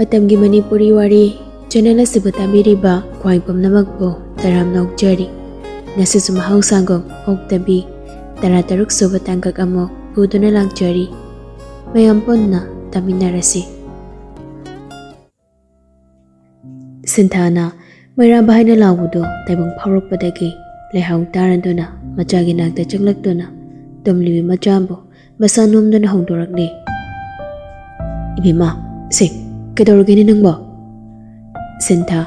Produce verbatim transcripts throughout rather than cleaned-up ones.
ꯃꯇꯝꯒꯤ ꯃꯅꯤꯄꯨꯔꯤ ꯋꯥꯔꯤ ꯆꯦꯅꯦꯜ ꯑꯁꯤꯕꯨ ꯇꯥꯕꯤꯔꯤꯕ ꯈ꯭ꯋꯥꯏ ꯄꯨꯝꯅꯃꯛꯄꯨ ꯇꯔꯥꯝꯅ ꯑꯣꯛꯆꯔꯤ꯫ ꯉꯁꯤꯁꯨ ꯃꯍꯧꯁꯥꯒꯨꯝ ꯑꯣꯛꯇꯕꯤ ꯇꯔꯥꯇꯔꯨꯛ ꯁꯨꯕ ꯇꯥꯡꯀꯛ ꯑꯃꯨꯛ ꯄꯨꯗꯨꯅ ꯂꯥꯛꯆꯔꯤ꯫ ꯃꯌꯥꯝ ꯄꯨꯟꯅ ꯇꯥꯃꯤꯟꯅꯔꯁꯤ꯫ ꯁꯤꯟꯊꯥꯅ ꯃꯩꯔꯥꯕ ꯍꯥꯏꯅ ꯂꯥꯎꯕꯗꯨ ꯇꯥꯏꯕꯪ ꯐꯥꯎꯔꯛꯄꯗꯒꯤ ꯂꯩꯍꯥꯎ ꯇꯥꯔꯗꯨꯅ ꯃꯆꯥꯒꯤ ꯅꯥꯛꯇ ꯆꯪꯂꯛꯇꯨꯅ ꯇꯨꯝꯂꯤꯕꯤ ꯃꯆꯥꯕꯨ ꯃꯁꯥ ꯅꯣꯝꯗꯨꯅ ꯍꯧꯗꯣꯔꯛꯂꯤ꯫ "ꯏꯕꯦꯝꯃ, ꯁꯦ, ꯀꯩꯗꯧꯔꯒꯦꯅꯦ ꯅꯪꯕꯣ?" ꯁꯤꯟꯊꯥ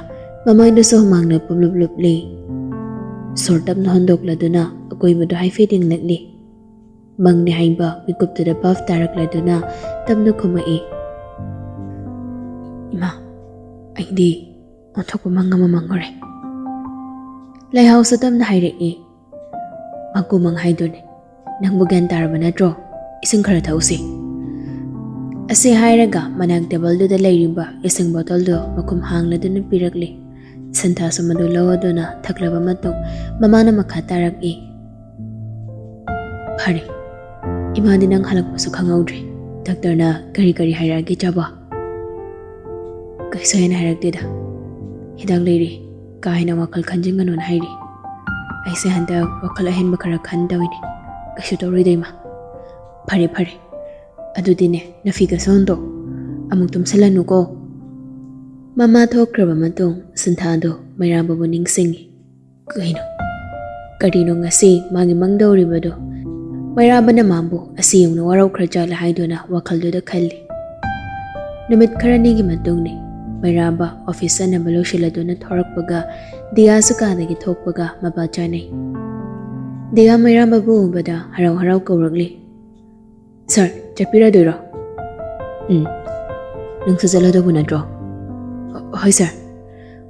ꯃꯃꯥꯏꯗꯁꯨ ꯍꯨꯃꯥꯡꯅ ꯄꯨꯝꯂꯨꯞ ꯂꯨꯞꯂꯤ꯫ ꯁꯣꯔ ꯇꯞꯅ ꯍꯣꯟꯗꯣꯛꯂꯗꯨꯅ ꯑꯀꯣꯏꯕꯗꯨ ꯍꯥꯏꯐꯦꯠ ꯌꯦꯡꯂꯛꯂꯤ꯫ ꯃꯪꯅꯤ ꯍꯥꯏꯕ ꯃꯤꯀꯨꯞꯇꯨꯗ ꯚꯥꯞ ꯇꯥꯔꯛꯂꯗꯨꯅ ꯇꯞꯅ ꯈꯨꯝꯃꯛꯏ꯫ "ꯏꯃꯥ, ꯑꯩꯗꯤ ꯑꯣꯟꯊꯣꯛꯄ ꯃꯪ ꯑꯃ ꯃꯪꯉꯨꯔꯦ꯫" ꯂꯩꯍꯥꯎꯁꯨ ꯇꯞꯅ ꯍꯥꯏꯔꯛꯏ꯫ "ꯃꯀꯨ ꯃꯪ ꯍꯥꯏꯗꯨꯅꯤ꯫ ꯅꯪꯕꯨ ꯒ꯭ꯌꯥꯟ ꯇꯥꯔꯕ ꯅꯠꯇ꯭ꯔꯣ? ꯏꯁꯤꯡ ꯈꯔ ꯊꯛꯎꯁꯤ꯫" ꯑꯁꯤ ꯍꯥꯏꯔꯒ ꯃꯅꯥꯛ ꯇꯦꯕꯜꯗꯨꯗ ꯂꯩꯔꯤꯕ ꯏꯁꯤꯡ ꯕꯣꯇꯜꯗꯨ ꯃꯈꯨꯝ ꯍꯥꯡꯂꯗꯨꯅ ꯄꯤꯔꯛꯂꯤ꯫ ꯁꯤꯟꯊꯥꯁꯨ ꯃꯗꯨ ꯂꯧꯔꯗꯨꯅ ꯊꯛꯂꯕ ꯃꯇꯨꯡ ꯃꯃꯥꯅ ꯃꯈꯥ ꯇꯥꯔꯛꯏ꯫ "ꯐꯔꯦ, ꯏꯃꯥꯗꯤ ꯅꯪ ꯍꯜꯂꯛꯄꯁꯨ ꯈꯪꯍꯧꯗ꯭ꯔꯦ꯫ ꯗꯥꯛꯇꯔꯅ ꯀꯔꯤ ꯀꯔꯤ ꯍꯥꯏꯔꯛꯑꯒꯦ ꯆꯥꯕ?" "ꯀꯩꯁꯨ ꯍꯦꯟꯅ ꯍꯥꯏꯔꯛꯇꯦꯗ꯫ ꯍꯤꯗꯥꯛ ꯂꯩꯔꯤ, ꯀꯥ ꯍꯦꯟꯅ ꯋꯥꯈꯜ ꯈꯟꯖꯤꯟꯒꯅꯨꯅ ꯍꯥꯏꯔꯤ꯫ ꯑꯩꯁꯦ ꯍꯟꯗꯛ ꯋꯥꯈꯜ ꯑꯍꯦꯟꯕ ꯈꯔ ꯈꯟꯗꯧꯔꯤꯅꯦ꯫ ꯀꯩꯁꯨ ꯇꯧꯔꯣꯏꯗ ꯏꯃꯥ꯫ ꯐꯔꯦ, ꯐꯔꯦ꯫ ꯑꯗꯨꯗꯤꯅꯦ, ꯅꯐꯤꯒꯁꯨ ꯍꯣꯟꯗꯣꯛ꯫ ꯑꯃꯨꯛ ꯇꯨꯝꯁꯜꯂꯅꯨꯀꯣ꯫" ꯃꯃꯥ ꯊꯣꯛꯈ꯭ꯔꯕ ꯃꯇꯨꯡ ꯁꯤꯟꯊꯥꯗꯣ ꯃꯩꯔꯥꯕꯕꯨ ꯅꯤꯡꯁꯤꯡꯉꯤ꯫ ꯀꯩꯅꯣ? ꯀꯔꯤꯅꯣ ꯉꯁꯤ ꯃꯥꯒꯤ ꯃꯪꯗꯧꯔꯤꯕꯗꯣ? ꯃꯩꯔꯥꯕꯅ ꯃꯥꯕꯨ ꯑꯁꯤ ꯌꯧꯅ ꯋꯥꯔꯧꯈ꯭ꯔꯖꯥꯠꯂ ꯍꯥꯏꯗꯨꯅ ꯋꯥꯈꯜꯗꯨꯗ ꯈꯜꯂꯤ꯫ ꯅꯨꯃꯤꯠ ꯈꯔꯅꯤꯒꯤ ꯃꯇꯨꯡꯅꯤ꯫ ꯃꯩꯔꯥꯕ ꯑꯣꯐꯤꯁ ꯆꯠꯅꯕ ꯂꯣꯏꯁꯤꯜꯂꯗꯨꯅ ꯊꯣꯔꯛꯄꯒ ꯗꯤꯌꯥꯁꯨ ꯀꯥꯗꯒꯤ ꯊꯣꯛꯄꯒ ꯃꯄꯥ ꯆꯥꯅꯩ꯫ ꯗꯤꯌꯥ ꯃꯩꯔꯥꯕꯕꯨ ꯎꯕꯗ ꯍꯔꯥꯎ ꯍꯔꯥꯎ ꯀꯧꯔꯛꯂꯤ꯫ "ꯁꯥꯔ, ꯆꯠꯄꯤꯔꯗꯣꯏꯔꯣ?" "ꯎꯝ꯫ ꯅꯪꯁꯨ ꯆꯠꯂꯗꯧꯕ ꯅꯠꯇ꯭ꯔꯣ?" "ꯍꯣꯏ, ꯁꯥꯔ꯫"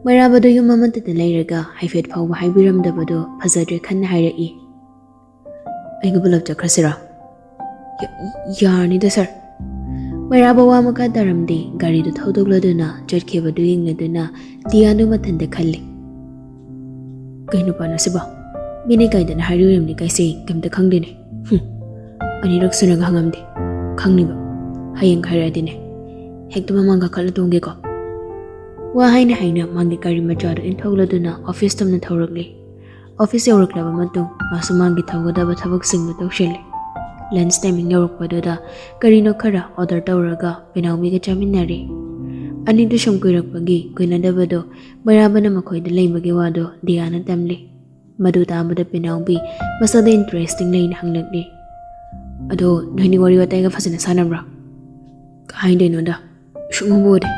ꯃꯩꯔꯥꯕꯗꯨ ꯌꯨꯝ ꯑꯃꯠꯇꯗ ꯂꯩꯔꯒ ꯍꯥꯏꯐꯦꯠ ꯐꯥꯎꯕ ꯍꯥꯏꯕꯤꯔꯝꯗꯕꯗꯨ ꯐꯖꯗ꯭ꯔꯦ ꯈꯟꯅ ꯍꯥꯏꯔꯛꯏ꯫ "ꯑꯩꯒ ꯄꯨꯂꯞ ꯆꯠꯈ꯭ꯔꯁꯤꯔꯣ?" "ꯌꯥ-, ꯌꯥꯔꯅꯤꯗ, ꯁꯥꯔ꯫" ꯃꯩꯔꯥꯕ ꯋꯥ ꯃꯈꯥ ꯇꯥꯔꯝꯗꯦ꯫ ꯒꯥꯔꯤꯗꯨ ꯊꯧꯗꯣꯛꯂꯗꯨꯅ ꯆꯠꯈꯤꯕꯗꯨ ꯌꯦꯡꯂꯗꯨꯅ ꯗꯤꯌꯥꯗꯨ ꯃꯊꯟꯇ ꯈꯜꯂꯤ꯫ "ꯀꯩ ꯅꯨꯄꯥꯅꯣ ꯁꯤꯕꯣ? ꯃꯤꯅ ꯀꯥꯏꯗꯅ ꯍꯥꯏꯔꯨꯔꯤꯕꯅꯤ ꯀꯥꯏꯁꯦ ꯀꯩꯝꯇ ꯈꯪꯗꯦꯅꯦ꯫ ꯍꯨꯝ꯫ ꯑꯅꯤꯔꯛ ꯁꯨꯅꯒ ꯍꯪꯉꯝꯗꯦ꯫ ꯈꯪꯅꯤꯕ꯫ ꯍꯌꯦꯡ ꯍꯥꯏꯔꯛꯑꯗꯤꯅꯦ, ꯍꯦꯛꯇ ꯃꯃꯥꯡ ꯀꯥꯈꯠꯂ ꯇꯣꯡꯒꯦꯀꯣ꯫ ꯋꯥ ꯍꯥꯏꯅ ꯍꯥꯏꯅ ꯃꯥꯒꯤ ꯒꯥꯔꯤ ꯃꯆꯥꯗꯨ ꯏꯟꯊꯣꯛꯂꯗꯨꯅ ꯑꯣꯐꯤꯁ ꯇꯝꯅ ꯊꯧꯔꯛꯂꯤ꯫ ꯑꯣꯐꯤꯁ ꯌꯧꯔꯛꯂꯕ ꯃꯇꯨꯡ ꯃꯥꯁꯨ ꯃꯥꯒꯤ ꯇꯧꯒꯗꯕ ꯊꯕꯛꯁꯤꯡꯗꯨ ꯇꯧꯁꯤꯜꯂꯤ꯫ ꯂꯟꯆ ꯇꯥꯏꯃꯤꯡ ꯌꯧꯔꯛꯄꯗꯨꯗ ꯀꯔꯤꯅꯣ ꯈꯔ ꯑꯣꯔꯗꯔ ꯇꯧꯔꯒ ꯄꯤꯅꯥꯎꯕꯤꯒ ꯆꯥꯃꯤꯟꯅꯔꯤ꯫ ꯑꯅꯤꯗꯨ ꯁꯨꯝ ꯀꯨꯏꯔꯛꯄꯒꯤ ꯀꯨꯏꯅꯗꯕꯗꯣ ꯃꯩꯔꯥꯕꯅ ꯃꯈꯣꯏꯗ ꯂꯩꯕꯒꯤ ꯋꯥꯗꯣ ꯗꯤꯌꯥꯅ ꯇꯝꯂꯤ꯫ ꯃꯗꯨ ꯇꯥꯕꯗ ꯄꯤꯅꯥꯎꯕꯤ ꯃꯁꯥꯗ ꯏꯟꯇꯔꯦꯁꯇꯤꯡ ꯂꯩꯅ ꯍꯪꯂꯛꯂꯤ꯫ "ꯑꯗꯣ ꯅꯣꯏꯅꯤ ꯋꯥꯔꯤ ꯋꯥꯇꯥꯏꯒ ꯐꯖꯅ ꯁꯥꯟꯅꯕ꯭ꯔꯣ?" "ꯀꯍꯥꯏꯗꯣꯏꯅꯣꯗ, ꯁꯨꯡꯎꯕꯨ ꯎꯗꯦ꯫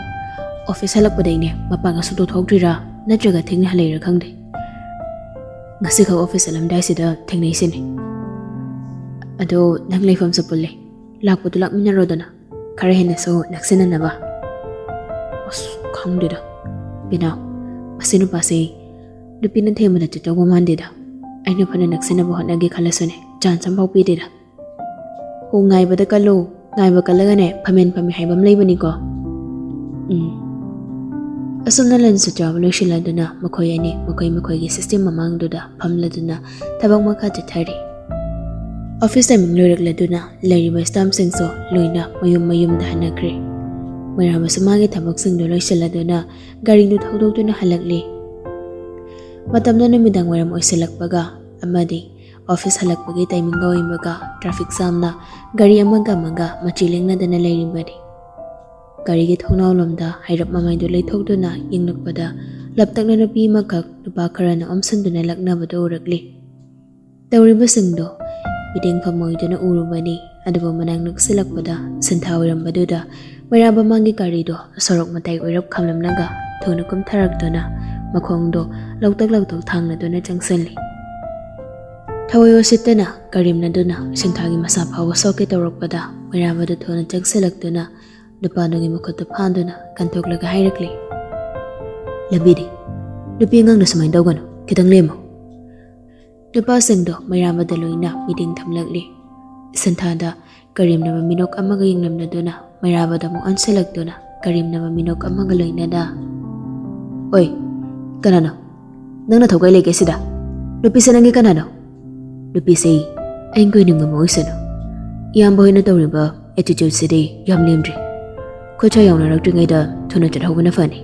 ꯑꯣꯐꯤꯁ ꯍꯜꯂꯛꯄꯗꯩꯅꯦ ꯃꯄꯥꯟꯒ ꯁꯨꯡꯊꯣꯛ ꯊꯣꯛꯇ꯭ꯔꯤꯔꯥ ꯅꯠꯇ꯭ꯔꯒ ꯊꯦꯡꯅ ꯍꯜꯂꯛꯏꯔꯥ ꯈꯪꯗꯦ꯫ ꯉꯁꯤꯈꯛ ꯑꯣꯐꯤꯁ ꯆꯠꯂꯝꯗꯥꯏꯁꯤꯗ ꯊꯦꯡꯅꯩꯁꯤꯅꯤ꯫ ꯑꯗꯣ ꯅꯪ ꯂꯩꯐꯝꯁꯨ ꯄꯨꯜꯂꯦ, ꯂꯥꯛꯄꯗꯨ ꯂꯥꯛꯃꯤꯟꯅꯔꯣꯗꯅ, ꯈꯔ ꯍꯦꯟꯅꯁꯨ ꯅꯛꯁꯤꯟꯅꯅꯕ꯫" "ꯑꯁ, ꯈꯪꯗꯦꯗ ꯕꯤꯅꯥꯎ, ꯃꯁꯤ ꯅꯨꯄꯥꯁꯤ ꯅꯨꯄꯤꯅ ꯊꯦꯝꯕꯗ ꯆꯠꯇꯧꯕ ꯃꯥꯟꯗꯦꯗ꯫ ꯑꯩꯅ ꯐꯅ ꯅꯛꯁꯤꯟꯅꯕ ꯍꯣꯠꯅꯒꯦ ꯈꯜꯂꯁꯨꯅꯦ, ꯆꯥꯟꯁ ꯑꯃꯐꯥꯎ ꯄꯤꯗꯦꯗ꯫ ꯍꯣ, ꯉꯥꯏꯕꯗ ꯀꯜꯂꯨ, ꯉꯥꯏꯕ ꯀꯜꯂꯒꯅꯦ ꯐꯝꯃꯦꯟ ꯐꯝꯃꯤ ꯍꯥꯏꯕ ꯑꯃ ꯂꯩꯕꯅꯤꯀꯣ꯫" ꯎꯝ꯫ ꯑꯁꯨꯝꯅ ꯂꯟꯆꯁꯨ ꯆꯥꯕ ꯂꯣꯏꯁꯤꯜꯂꯗꯨꯅ ꯃꯈꯣꯏ ꯑꯅꯤ ꯃꯈꯣꯏ ꯃꯈꯣꯏꯒꯤ ꯁꯤꯁꯇꯦꯝ ꯃꯃꯥꯡꯗꯨꯗ ꯐꯝꯂꯗꯨꯅ ꯊꯕꯛ ꯃꯈꯥ ꯆꯠꯊꯔꯤ꯫ ꯑꯣꯐꯤꯁ ꯇꯥꯏꯃꯤꯡ ꯂꯣꯏꯔꯛꯂꯗꯨꯅ ꯂꯩꯔꯤꯕ ꯁ꯭ꯇꯥꯐꯁꯤꯡꯁꯨ ꯂꯣꯏꯅ ꯃꯌꯨꯝ ꯃꯌꯨꯝꯗ ꯍꯟꯅꯈ꯭ꯔꯦ꯫ ꯃꯩꯔꯥꯕꯁꯨ ꯃꯥꯒꯤ ꯊꯕꯛꯁꯤꯡꯗꯨ ꯂꯣꯏꯁꯤꯜꯂꯗꯨꯅ ꯒꯥꯔꯤꯗꯨ ꯊꯧꯗꯣꯛꯇꯨꯅ ꯍꯜꯂꯛꯂꯤ꯫ ꯃꯇꯝꯗꯨ ꯅꯨꯃꯤꯗꯥꯡ ꯋꯥꯏꯔꯝ ꯑꯣꯏꯁꯤꯜꯂꯛꯄꯒ ꯑꯃꯗꯤ ꯑꯣꯐꯤꯁ ꯍꯜꯂꯛꯄꯒꯤ ꯇꯥꯏꯃꯤꯡꯒ ꯑꯣꯏꯕꯒ ꯇ꯭ꯔꯥꯐꯤꯛ ꯖꯥꯝꯅ ꯒꯥꯔꯤ ꯑꯃꯒ ꯑꯃꯒ ꯃꯆꯤ ꯂꯦꯡꯅꯗꯅ ꯂꯩꯔꯤꯕꯅꯤ꯫ ꯒꯥꯔꯤꯒꯤ ꯊꯣꯡꯅꯥꯎ ꯂꯣꯝꯗ ꯍꯥꯏꯔꯞ ꯃꯃꯥꯏꯗꯨ ꯂꯩꯊꯣꯛꯇꯨꯅ ꯌꯦꯡꯂꯛꯄꯗ ꯂꯞꯇꯛꯅ ꯅꯨꯄꯤ ꯑꯃꯈꯛ ꯅꯨꯄꯥ ꯈꯔꯅ ꯑꯣꯝꯁꯤꯟꯗꯨꯅ ꯂꯛꯅꯕꯗꯨ ꯎꯔꯛꯂꯤ꯫ ꯇꯧꯔꯤꯕꯁꯤꯡꯗꯣ ꯃꯤꯠꯌꯦꯡ ꯐꯝ ꯑꯣꯏꯗꯨꯅ ꯎꯔꯨꯕꯅꯤ꯫ ꯑꯗꯨꯕꯨ ꯃꯅꯥꯛ ꯅꯛꯁꯤꯜꯂꯛꯄꯗ ꯁꯤꯟꯊꯥ ꯑꯣꯏꯔꯝꯕꯗꯨꯗ ꯃꯩꯔꯥꯕ ꯃꯥꯒꯤ ꯒꯥꯔꯤꯗꯣ ꯁꯣꯔꯣꯛ ꯃꯇꯥꯏ ꯑꯣꯏꯔꯞ ꯈꯥꯝꯂꯝꯂꯒ ꯊꯨꯅ ꯀꯨꯝꯊꯔꯛꯇꯨꯅ ꯃꯈꯣꯡꯗꯣ ꯂꯧꯇꯛ ꯂꯧꯇꯛ ꯊꯥꯡꯅꯗꯨꯅ ꯆꯪꯁꯤꯜꯂꯤ꯫ ꯊꯑꯣꯏ ꯎꯁꯤꯠꯇꯅ ꯀꯔꯦꯝꯅꯗꯨꯅ ꯁꯤꯟꯊꯥꯒꯤ ꯃꯁꯥ ꯐꯥꯎꯕ ꯁꯣꯛꯀꯦ ꯇꯧꯔꯛꯄꯗ ꯃꯩꯔꯥꯕꯗꯨ ꯊꯨꯅ ꯆꯪꯁꯤꯜꯂꯛꯇꯨꯅ ꯅꯨꯄꯥꯗꯨꯒꯤ ꯃꯈꯨꯠꯇꯨ ꯐꯥꯗꯨꯅ ꯀꯟꯊꯣꯛꯂꯒ ꯍꯥꯏꯔꯛꯂꯤ, "ꯂꯝꯕꯤꯗꯤ ꯅꯨꯄꯤ ꯑꯉꯥꯡꯅ ꯁꯨꯃꯥꯏꯅ ꯇꯧꯒꯅꯨ, ꯈꯤꯇꯪ ꯂꯦꯝꯃꯨ꯫" ꯅꯨꯄꯥꯁꯤꯡꯗꯣ ꯃꯩꯔꯥꯕꯗ ꯂꯣꯏꯅ ꯃꯤꯠꯌꯦꯡ ꯊꯝꯂꯛꯂꯤ꯫ ꯁꯤꯟꯊꯥꯗ ꯀꯔꯦꯝꯅꯕ ꯃꯤꯅꯣꯛ ꯑꯃꯒ ꯌꯦꯡꯂꯝꯂꯗꯨꯅ ꯃꯩꯔꯥꯕꯗ ꯑꯃꯨꯛ ꯑꯣꯟꯁꯤꯜꯂꯛꯇꯨꯅ ꯀꯔꯦꯝꯅꯕ ꯃꯤꯅꯣꯛ ꯑꯃꯒ ꯂꯣꯏꯅꯅ, "ꯑꯣꯏ, ꯀꯅꯥꯅꯣ? ꯅꯪꯅ ꯊꯧꯒꯥꯏ ꯂꯩꯒꯦ ꯁꯤꯗ? ꯅꯨꯄꯤꯁꯦ ꯅꯪꯒꯤ ꯀꯅꯥꯅꯣ?" "ꯅꯨꯄꯤꯁꯦ ꯑꯩꯅ ꯀꯣꯏꯅꯤꯡꯕ ꯑꯃ ꯑꯣꯏꯁꯅꯨ꯫ ꯏꯌꯥꯝꯕ ꯍꯣꯏꯅ ꯇꯧꯔꯤꯕ ꯑꯦꯇꯤꯆ꯭ꯌꯨꯠꯁꯤꯗꯤ ꯌꯥꯝ ꯂꯦꯝꯗ꯭ꯔꯤ꯫ ꯈꯨꯠꯁꯥ ꯌꯧꯅꯔꯛꯇ꯭ꯔꯤꯉꯩꯗ ꯊꯨꯅ ꯆꯠꯍꯧꯕꯅ ꯐꯅꯤ꯫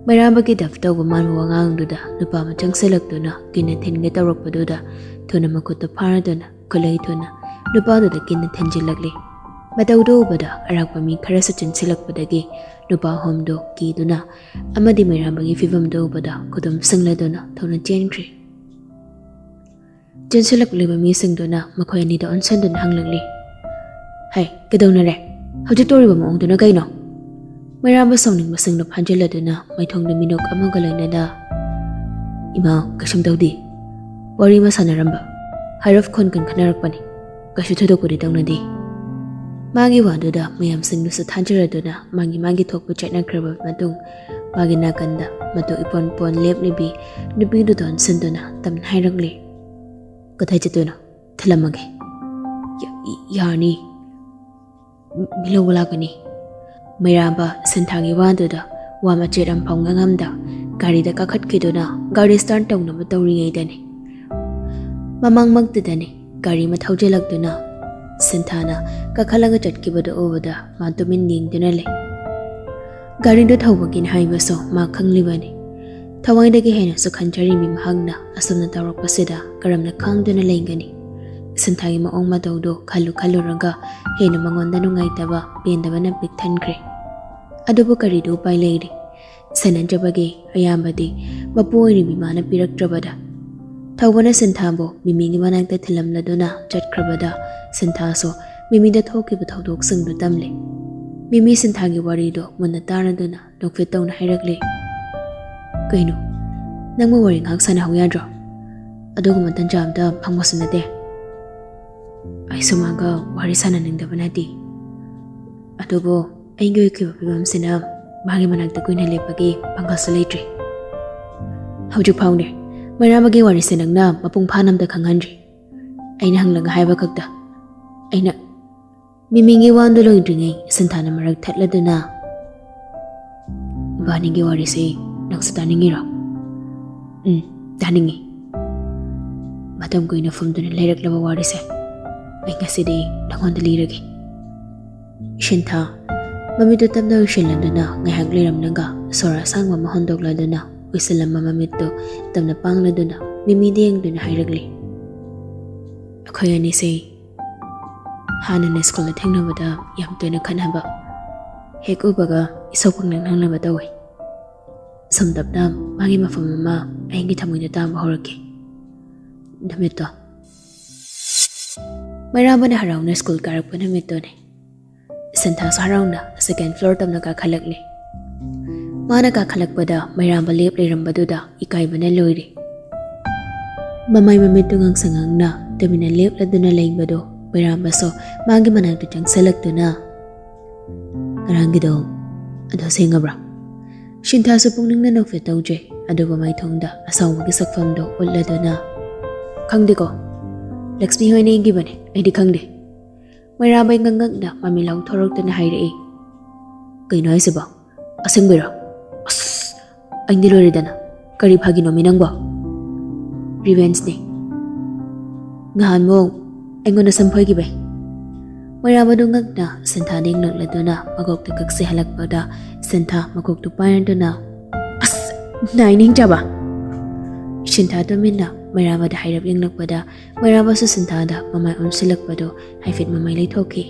ꯃꯩꯔꯥꯕꯒꯤ ꯗꯞ ꯇꯧꯕ ꯃꯥꯟꯕ ꯋꯥꯉꯥꯡꯗꯨꯗ ꯅꯨꯄꯥ ꯑꯃ ꯆꯪꯁꯤꯜꯂꯛꯇꯨꯅ ꯀꯤꯟꯅ ꯊꯤꯟꯒꯦ ꯇꯧꯔꯛꯄꯗꯨꯗ ꯊꯨꯅ ꯃꯈꯨꯠꯇꯨ ꯐꯥꯔꯗꯨꯅ ꯈꯨꯠꯂꯩ ꯊꯨꯅ ꯅꯨꯄꯥꯗꯨꯗ ꯀꯤꯟꯅ ꯊꯤꯟꯖꯤꯜꯂꯛꯂꯤ꯫ ꯃꯇꯧꯗꯨ ꯎꯕꯗ ꯑꯔꯥꯛꯄ ꯃꯤ ꯈꯔꯁꯨ ꯆꯦꯟꯁꯤꯜꯂꯛꯄꯗꯒꯤ ꯅꯨꯄꯥ ꯑꯍꯨꯝꯗꯨ ꯀꯤꯗꯨꯅ ꯑꯃꯗꯤ ꯃꯩꯔꯥꯕꯒꯤ ꯐꯤꯕꯝꯗꯨ ꯎꯕꯗ ꯈꯨꯗꯨꯝ ꯁꯤꯡꯂꯗꯨꯅ ꯊꯨꯅ ꯆꯦꯟꯈ꯭ꯔꯤ꯫ ꯆꯦꯟꯁꯤꯜꯂꯛꯂꯤꯕ ꯃꯤꯁꯤꯡꯗꯨꯅ ꯃꯈꯣꯏ ꯑꯅꯤꯗ ꯑꯣꯟꯁꯤꯟꯗꯨꯅ ꯍꯪꯂꯛꯂꯤ, "ꯍꯩ, ꯀꯩꯗꯧꯅꯔꯦ? ꯍꯧꯖꯤꯛ ꯇꯧꯔꯤꯕ ꯃꯑꯣꯡꯗꯨꯅ ꯀꯩꯅꯣ?" ꯃꯩꯔꯥꯕ ꯁꯥꯎꯅꯤꯡꯕꯁꯤꯡꯗꯨ ꯐꯥꯖꯤꯜꯂꯗꯨꯅ ꯃꯥꯏꯊꯣꯡꯗ ꯃꯤꯅꯣꯛ ꯑꯃꯒ ꯂꯣꯏꯅꯅ, "ꯏꯃꯥ, ꯀꯩꯁꯨꯝ ꯇꯧꯗꯦ꯫ ꯋꯥꯔꯤ ꯑꯃ ꯁꯥꯟꯅꯔꯝꯕ꯫ ꯍꯥꯏꯔꯞ ꯈꯣꯟ ꯀꯟꯈꯠꯅꯔꯛꯄꯅꯤ꯫ ꯀꯩꯁꯨ ꯊꯣꯏꯗꯣꯛꯄꯗꯤ ꯇꯧꯅꯗꯦ꯫" ꯃꯥꯒꯤ ꯋꯥꯗꯨꯗ ꯃꯌꯥꯝꯁꯤꯡꯗꯨꯁꯨ ꯊꯥꯖꯔꯗꯨꯅ ꯃꯥꯒꯤ ꯃꯥꯒꯤ ꯊꯣꯛꯄ ꯆꯠꯅꯈ꯭ꯔꯕ ꯃꯇꯨꯡ ꯃꯥꯒꯤ ꯅꯥꯀꯟꯗ ꯃꯇꯨ ꯏꯄꯣꯟ ꯄꯣꯟ ꯂꯦꯞꯂꯤꯕꯤ ꯅꯨꯄꯤꯗꯨꯗ ꯑꯣꯟꯁꯤꯟꯗꯨꯅ ꯇꯝꯅ ꯍꯥꯏꯔꯛꯂꯤ, "ꯀꯗꯥꯏ ꯆꯠꯇꯣꯏꯅꯣ? ꯊꯤꯜꯂꯝꯃꯒꯦ꯫" "ꯌꯥ-, ꯌꯥꯔꯅꯤ꯫ ꯃꯤ ꯂꯧꯕ ꯂꯥꯛꯀꯅꯤ꯫" ꯃꯩꯔꯥꯕ ꯁꯤꯟꯊꯥꯒꯤ ꯋꯥꯗꯨꯗ ꯋꯥ ꯃꯆꯦꯠ ꯑꯃꯐꯥꯎ ꯉꯥꯡꯉꯝꯗ ꯒꯥꯔꯤꯗ ꯀꯥꯈꯠꯈꯤꯗꯨꯅ ꯒꯥꯔꯤ start ꯇꯧꯅꯕ ꯇꯧꯔꯤꯉꯩꯗꯅꯤ ꯃꯃꯥꯡꯃꯛꯇꯨꯗꯅꯤ ꯒꯥꯔꯤ ꯑꯃ ꯊꯧꯖꯤꯜꯂꯛꯇꯨꯅ ꯁꯤꯟꯊꯥꯅ ꯀꯥꯈꯠꯂꯒ ꯆꯠꯈꯤꯕꯗꯨ ꯎꯕꯗ ꯃꯥ ꯇꯨꯃꯤꯟ ꯌꯦꯡꯗꯨꯅ ꯂꯩ꯫ ꯒꯥꯔꯤꯗꯨ ꯊꯧꯕꯒꯤꯅꯤ ꯍꯥꯏꯕꯁꯨ ꯃꯥ ꯈꯪꯂꯤꯕꯅꯤ꯫ ꯊꯋꯥꯏꯗꯒꯤ ꯍꯦꯟꯅꯁꯨ ꯈꯟꯖꯔꯤꯕꯤ ꯃꯍꯥꯛꯅ ꯑꯁꯨꯝꯅ ꯇꯧꯔꯛꯄꯁꯤꯗ ꯀꯔꯝꯅ ꯈꯥꯡꯗꯨꯅ ꯂꯩꯒꯅꯤ? ꯁꯤꯟꯊꯥꯒꯤ ꯃꯑꯣꯡ ꯃꯇꯧꯗꯨ ꯈꯜꯂꯨ ꯈꯜꯂꯨꯔꯒ ꯍꯦꯟꯅ ꯃꯉꯣꯟꯗ ꯅꯨꯡꯉꯥꯏꯇꯕ ꯄꯦꯟꯗꯕꯅ ꯄꯤꯛ ꯊꯟꯈ꯭ꯔꯦ꯫ ꯑꯗꯨꯕꯨ ꯀꯔꯤꯗꯤ ꯎꯄꯥꯏ ꯂꯩꯔꯤ? ꯁꯦꯟꯅꯖꯕꯒꯤ ꯑꯌꯥꯝꯕꯗꯤ ꯃꯄꯨ ꯑꯣꯏꯔꯤꯕꯤ ꯃꯥꯅ ꯄꯤꯔꯛꯇ꯭ꯔꯕꯗ꯫ ꯊꯧꯕꯅ ꯁꯤꯟꯊꯥꯕꯨ ꯃꯤꯃꯤꯒꯤ ꯃꯅꯥꯛꯇ ꯊꯤꯜꯂꯝꯂꯗꯨꯅ ꯆꯠꯈ꯭ꯔꯕꯗ ꯁꯤꯟꯊꯥꯁꯨ ꯃꯤꯃꯤꯗ ꯊꯣꯛꯈꯤꯕ ꯊꯧꯗꯣꯛꯁꯤꯡꯗꯨ ꯇꯝꯂꯦ꯫ ꯃꯤꯃꯤ ꯁꯤꯟꯊꯥꯒꯤ ꯋꯥꯔꯤꯗꯨ ꯃꯨꯟꯅ ꯇꯥꯔꯗꯨꯅ ꯅꯣꯛꯐꯦꯠ ꯇꯧꯅ ꯍꯥꯏꯔꯛꯂꯤ, "ꯀꯩꯅꯣ? ꯅꯪꯕꯨ ꯋꯥꯔꯤ ꯉꯥꯏꯍꯥꯛ ꯁꯥꯟꯅꯍꯧ ꯌꯥꯗ꯭ꯔꯣ? ꯑꯗꯨꯒꯨꯝꯕ ꯇꯟꯖꯥ ꯑꯝꯇ ꯐꯪꯕꯁꯨ ꯅꯠꯇꯦ꯫" "ꯑꯩꯁꯨ ꯃꯥꯒ ꯋꯥꯔꯤ ꯁꯥꯟꯅꯅꯤꯡꯗꯕ ꯅꯠꯇꯦ꯫ ꯑꯗꯨꯕꯨ ꯑꯩꯒꯤ ꯑꯣꯏꯈꯤꯕ ꯐꯤꯕꯝꯁꯤꯅ ꯃꯥꯒꯤ ꯃꯅꯥꯛꯇ ꯀꯨꯏꯅ ꯂꯦꯞꯄꯒꯤ ꯄꯥꯡꯒꯜꯁꯨ ꯂꯩꯇ꯭ꯔꯤ꯫ ꯍꯧꯖꯤꯛ ꯐꯥꯎꯅꯦ ꯃꯩꯔꯥꯕꯒꯤ ꯋꯥꯔꯤꯁꯦ ꯅꯪꯅ ꯃꯄꯨꯡ ꯐꯥꯅ ꯑꯝꯇ ꯈꯪꯍꯟꯗ꯭ꯔꯤ꯫ ꯑꯩꯅ ꯍꯪꯂꯒ ꯍꯥꯏꯕ ꯈꯛꯇ꯫ ꯑꯩꯅ" ꯃꯤꯃꯤꯒꯤ ꯋꯥꯗꯨ ꯂꯣꯏꯗ꯭ꯔꯤꯉꯩ ꯁꯤꯟꯊꯥꯅ ꯃꯔꯛ ꯊꯠꯂꯗꯨꯅ, "ꯏꯕꯥꯅꯤꯒꯤ ꯋꯥꯔꯤꯁꯤ ꯅꯪꯁꯨ ꯇꯥꯅꯤꯡꯉꯤꯔꯣ?" "ꯎꯝ, ꯇꯥꯅꯤꯡꯉꯤ꯫ ꯃꯇꯝ ꯀꯨꯏꯅ ꯐꯨꯝꯗꯨꯅ ꯂꯩꯔꯛꯂꯕ ꯋꯥꯔꯤꯁꯦ ꯑꯩ ꯉꯁꯤꯗꯤ ꯅꯪꯉꯣꯟꯗ ꯂꯤꯔꯒꯦ꯫" ꯁꯤꯟꯊꯥ, ꯃꯃꯤꯠꯇꯨ ꯇꯞꯅ ꯎꯏꯁꯤꯜꯂꯗꯨꯅ ꯉꯥꯏꯍꯥꯛ ꯂꯩꯔꯝꯂꯒ ꯁꯣꯔ ꯑꯁꯥꯡꯕ ꯑꯃ ꯍꯣꯟꯗꯣꯛꯂꯗꯨꯅ ꯎꯏꯁꯤꯜꯂꯝꯕ ꯃꯃꯤꯠꯇꯨ ꯇꯞꯅ ꯄꯥꯡꯂꯗꯨꯅ ꯃꯤꯃꯤꯗ ꯌꯦꯡꯗꯨꯅ ꯍꯥꯏꯔꯛꯂꯤ, "ꯑꯩꯈꯣꯏ ꯑꯅꯤꯁꯦ ꯍꯥꯟꯅꯅ ꯁ꯭ꯀꯨꯜꯗ ꯊꯦꯡꯅꯕꯗ ꯌꯥꯝ ꯇꯣꯏꯅ ꯈꯠꯅꯕ, ꯍꯦꯛ ꯎꯕꯒ ꯏꯁꯧ ꯄꯪꯂꯪ ꯂꯪꯅꯕ ꯇꯧꯏ꯫ ꯁꯨꯝ ꯇꯞꯅ ꯃꯥꯒꯤ ꯃꯐꯝ ꯑꯃ ꯑꯩꯒꯤ ꯊꯃꯣꯏꯗ ꯇꯥꯕ ꯍꯧꯔꯛꯈꯤ꯫ ꯅꯨꯃꯤꯠꯇꯣ ꯃꯩꯔꯥꯕꯅ ꯍꯔꯥꯎꯅ ꯁ꯭ꯀꯨꯜ ꯀꯥꯔꯛꯄ ꯅꯨꯃꯤꯠꯇꯨꯅꯤ꯫ ꯁꯟꯊꯥꯁꯨ ꯍꯔꯥꯎꯅ ꯁꯦꯀꯦꯟ ꯐ꯭ꯂꯣꯔ ꯇꯝꯅ ꯀꯥꯈꯠꯂꯛꯂꯤ꯫ ꯃꯥꯅ ꯀꯥꯈꯠꯂꯛꯄꯗ ꯃꯩꯔꯥꯕ ꯂꯦꯞ ꯂꯩꯔꯝꯕꯗꯨꯗ ꯏꯀꯥꯏꯕꯅ ꯂꯣꯏꯔꯦ꯫ ꯃꯃꯥꯏ ꯃꯃꯤꯠꯇꯨ ꯉꯥꯡꯁꯪ ꯉꯥꯡꯅ ꯇꯨꯃꯤꯟꯅ ꯂꯦꯞꯂꯗꯨꯅ ꯂꯩꯕꯗꯣ ꯃꯩꯔꯥꯕꯁꯨ ꯃꯥꯒꯤ ꯃꯅꯥꯛꯇ ꯆꯪꯁꯜꯂꯛꯇꯨꯅ, "ꯉꯔꯥꯡꯒꯤꯗꯣ ꯑꯗꯣ ꯁꯦꯡꯉꯕ꯭ꯔꯥ?" ꯁꯤꯟꯊꯥꯁꯨ ꯄꯨꯛꯅꯤꯡꯅ ꯅꯣꯛꯐꯦꯠ ꯇꯧꯗ꯭ꯔꯦ, ꯑꯗꯨꯕꯨ ꯃꯥꯏꯊꯣꯡꯗ ꯑꯁꯥꯎꯕꯒꯤ ꯁꯛꯐꯝꯗꯣ ꯎꯠꯂꯗꯨꯅ, "ꯈꯪꯗꯦꯀꯣ, ꯂꯛꯁꯃꯤ ꯍꯣꯏꯅ ꯏꯈꯤꯕꯅꯦ, ꯑꯩꯗꯤ ꯈꯪꯗꯦ꯫" ꯃꯩꯔꯥꯕ ꯏꯉꯛ ꯉꯛꯅ ꯃꯃꯤ ꯂꯧꯊꯣꯔꯛꯇꯨꯅ ꯍꯥꯏꯔꯛꯏ, "ꯀꯩꯅꯣ ꯍꯥꯏꯁꯤꯕꯣ? ꯑꯁꯦꯡꯕꯩꯔꯣ? ꯑꯁ, ꯑꯩꯗꯤ ꯂꯣꯏꯔꯦꯗꯅ꯫ ꯀꯔꯤ ꯐꯥꯒꯤꯅꯣꯃꯤ ꯅꯪꯕꯣ?" "ꯔꯤꯚꯦꯟꯁꯅꯦ꯫ ꯉꯍꯥꯟꯃꯨꯛ ꯑꯩꯉꯣꯟꯗ ꯁꯝ ꯐꯣꯏꯈꯤꯕꯩ꯫" ꯃꯩꯔꯥꯕꯗꯨ ꯉꯛꯅ ꯁꯤꯟꯊꯥꯗ ꯌꯦꯡꯂꯛꯂꯗꯨꯅ ꯃꯀꯣꯛꯇ ꯀꯛꯁꯤ ꯍꯜꯂꯛꯄꯗ ꯁꯤꯟꯊꯥ ꯃꯀꯣꯛꯇꯨ ꯄꯥꯏꯔꯗꯨꯅ, "ꯑꯁ, ꯅꯥꯏ ꯅꯤꯡꯆꯥꯕ!" ꯁꯤꯟꯊꯥ ꯇꯨꯃꯤꯟꯅ ꯃꯩꯔꯥꯕꯗ ꯍꯥꯏꯔꯞ ꯌꯦꯡꯂꯛꯄꯗ ꯃꯩꯔꯥꯕꯁꯨ ꯁꯤꯟꯊꯥꯗ ꯃꯃꯥꯏ ꯑꯣꯟꯁꯤꯜꯂꯛꯄꯗꯨ ꯍꯥꯏꯐꯦꯠ ꯃꯃꯥꯏ ꯂꯩꯊꯣꯛꯈꯤ꯫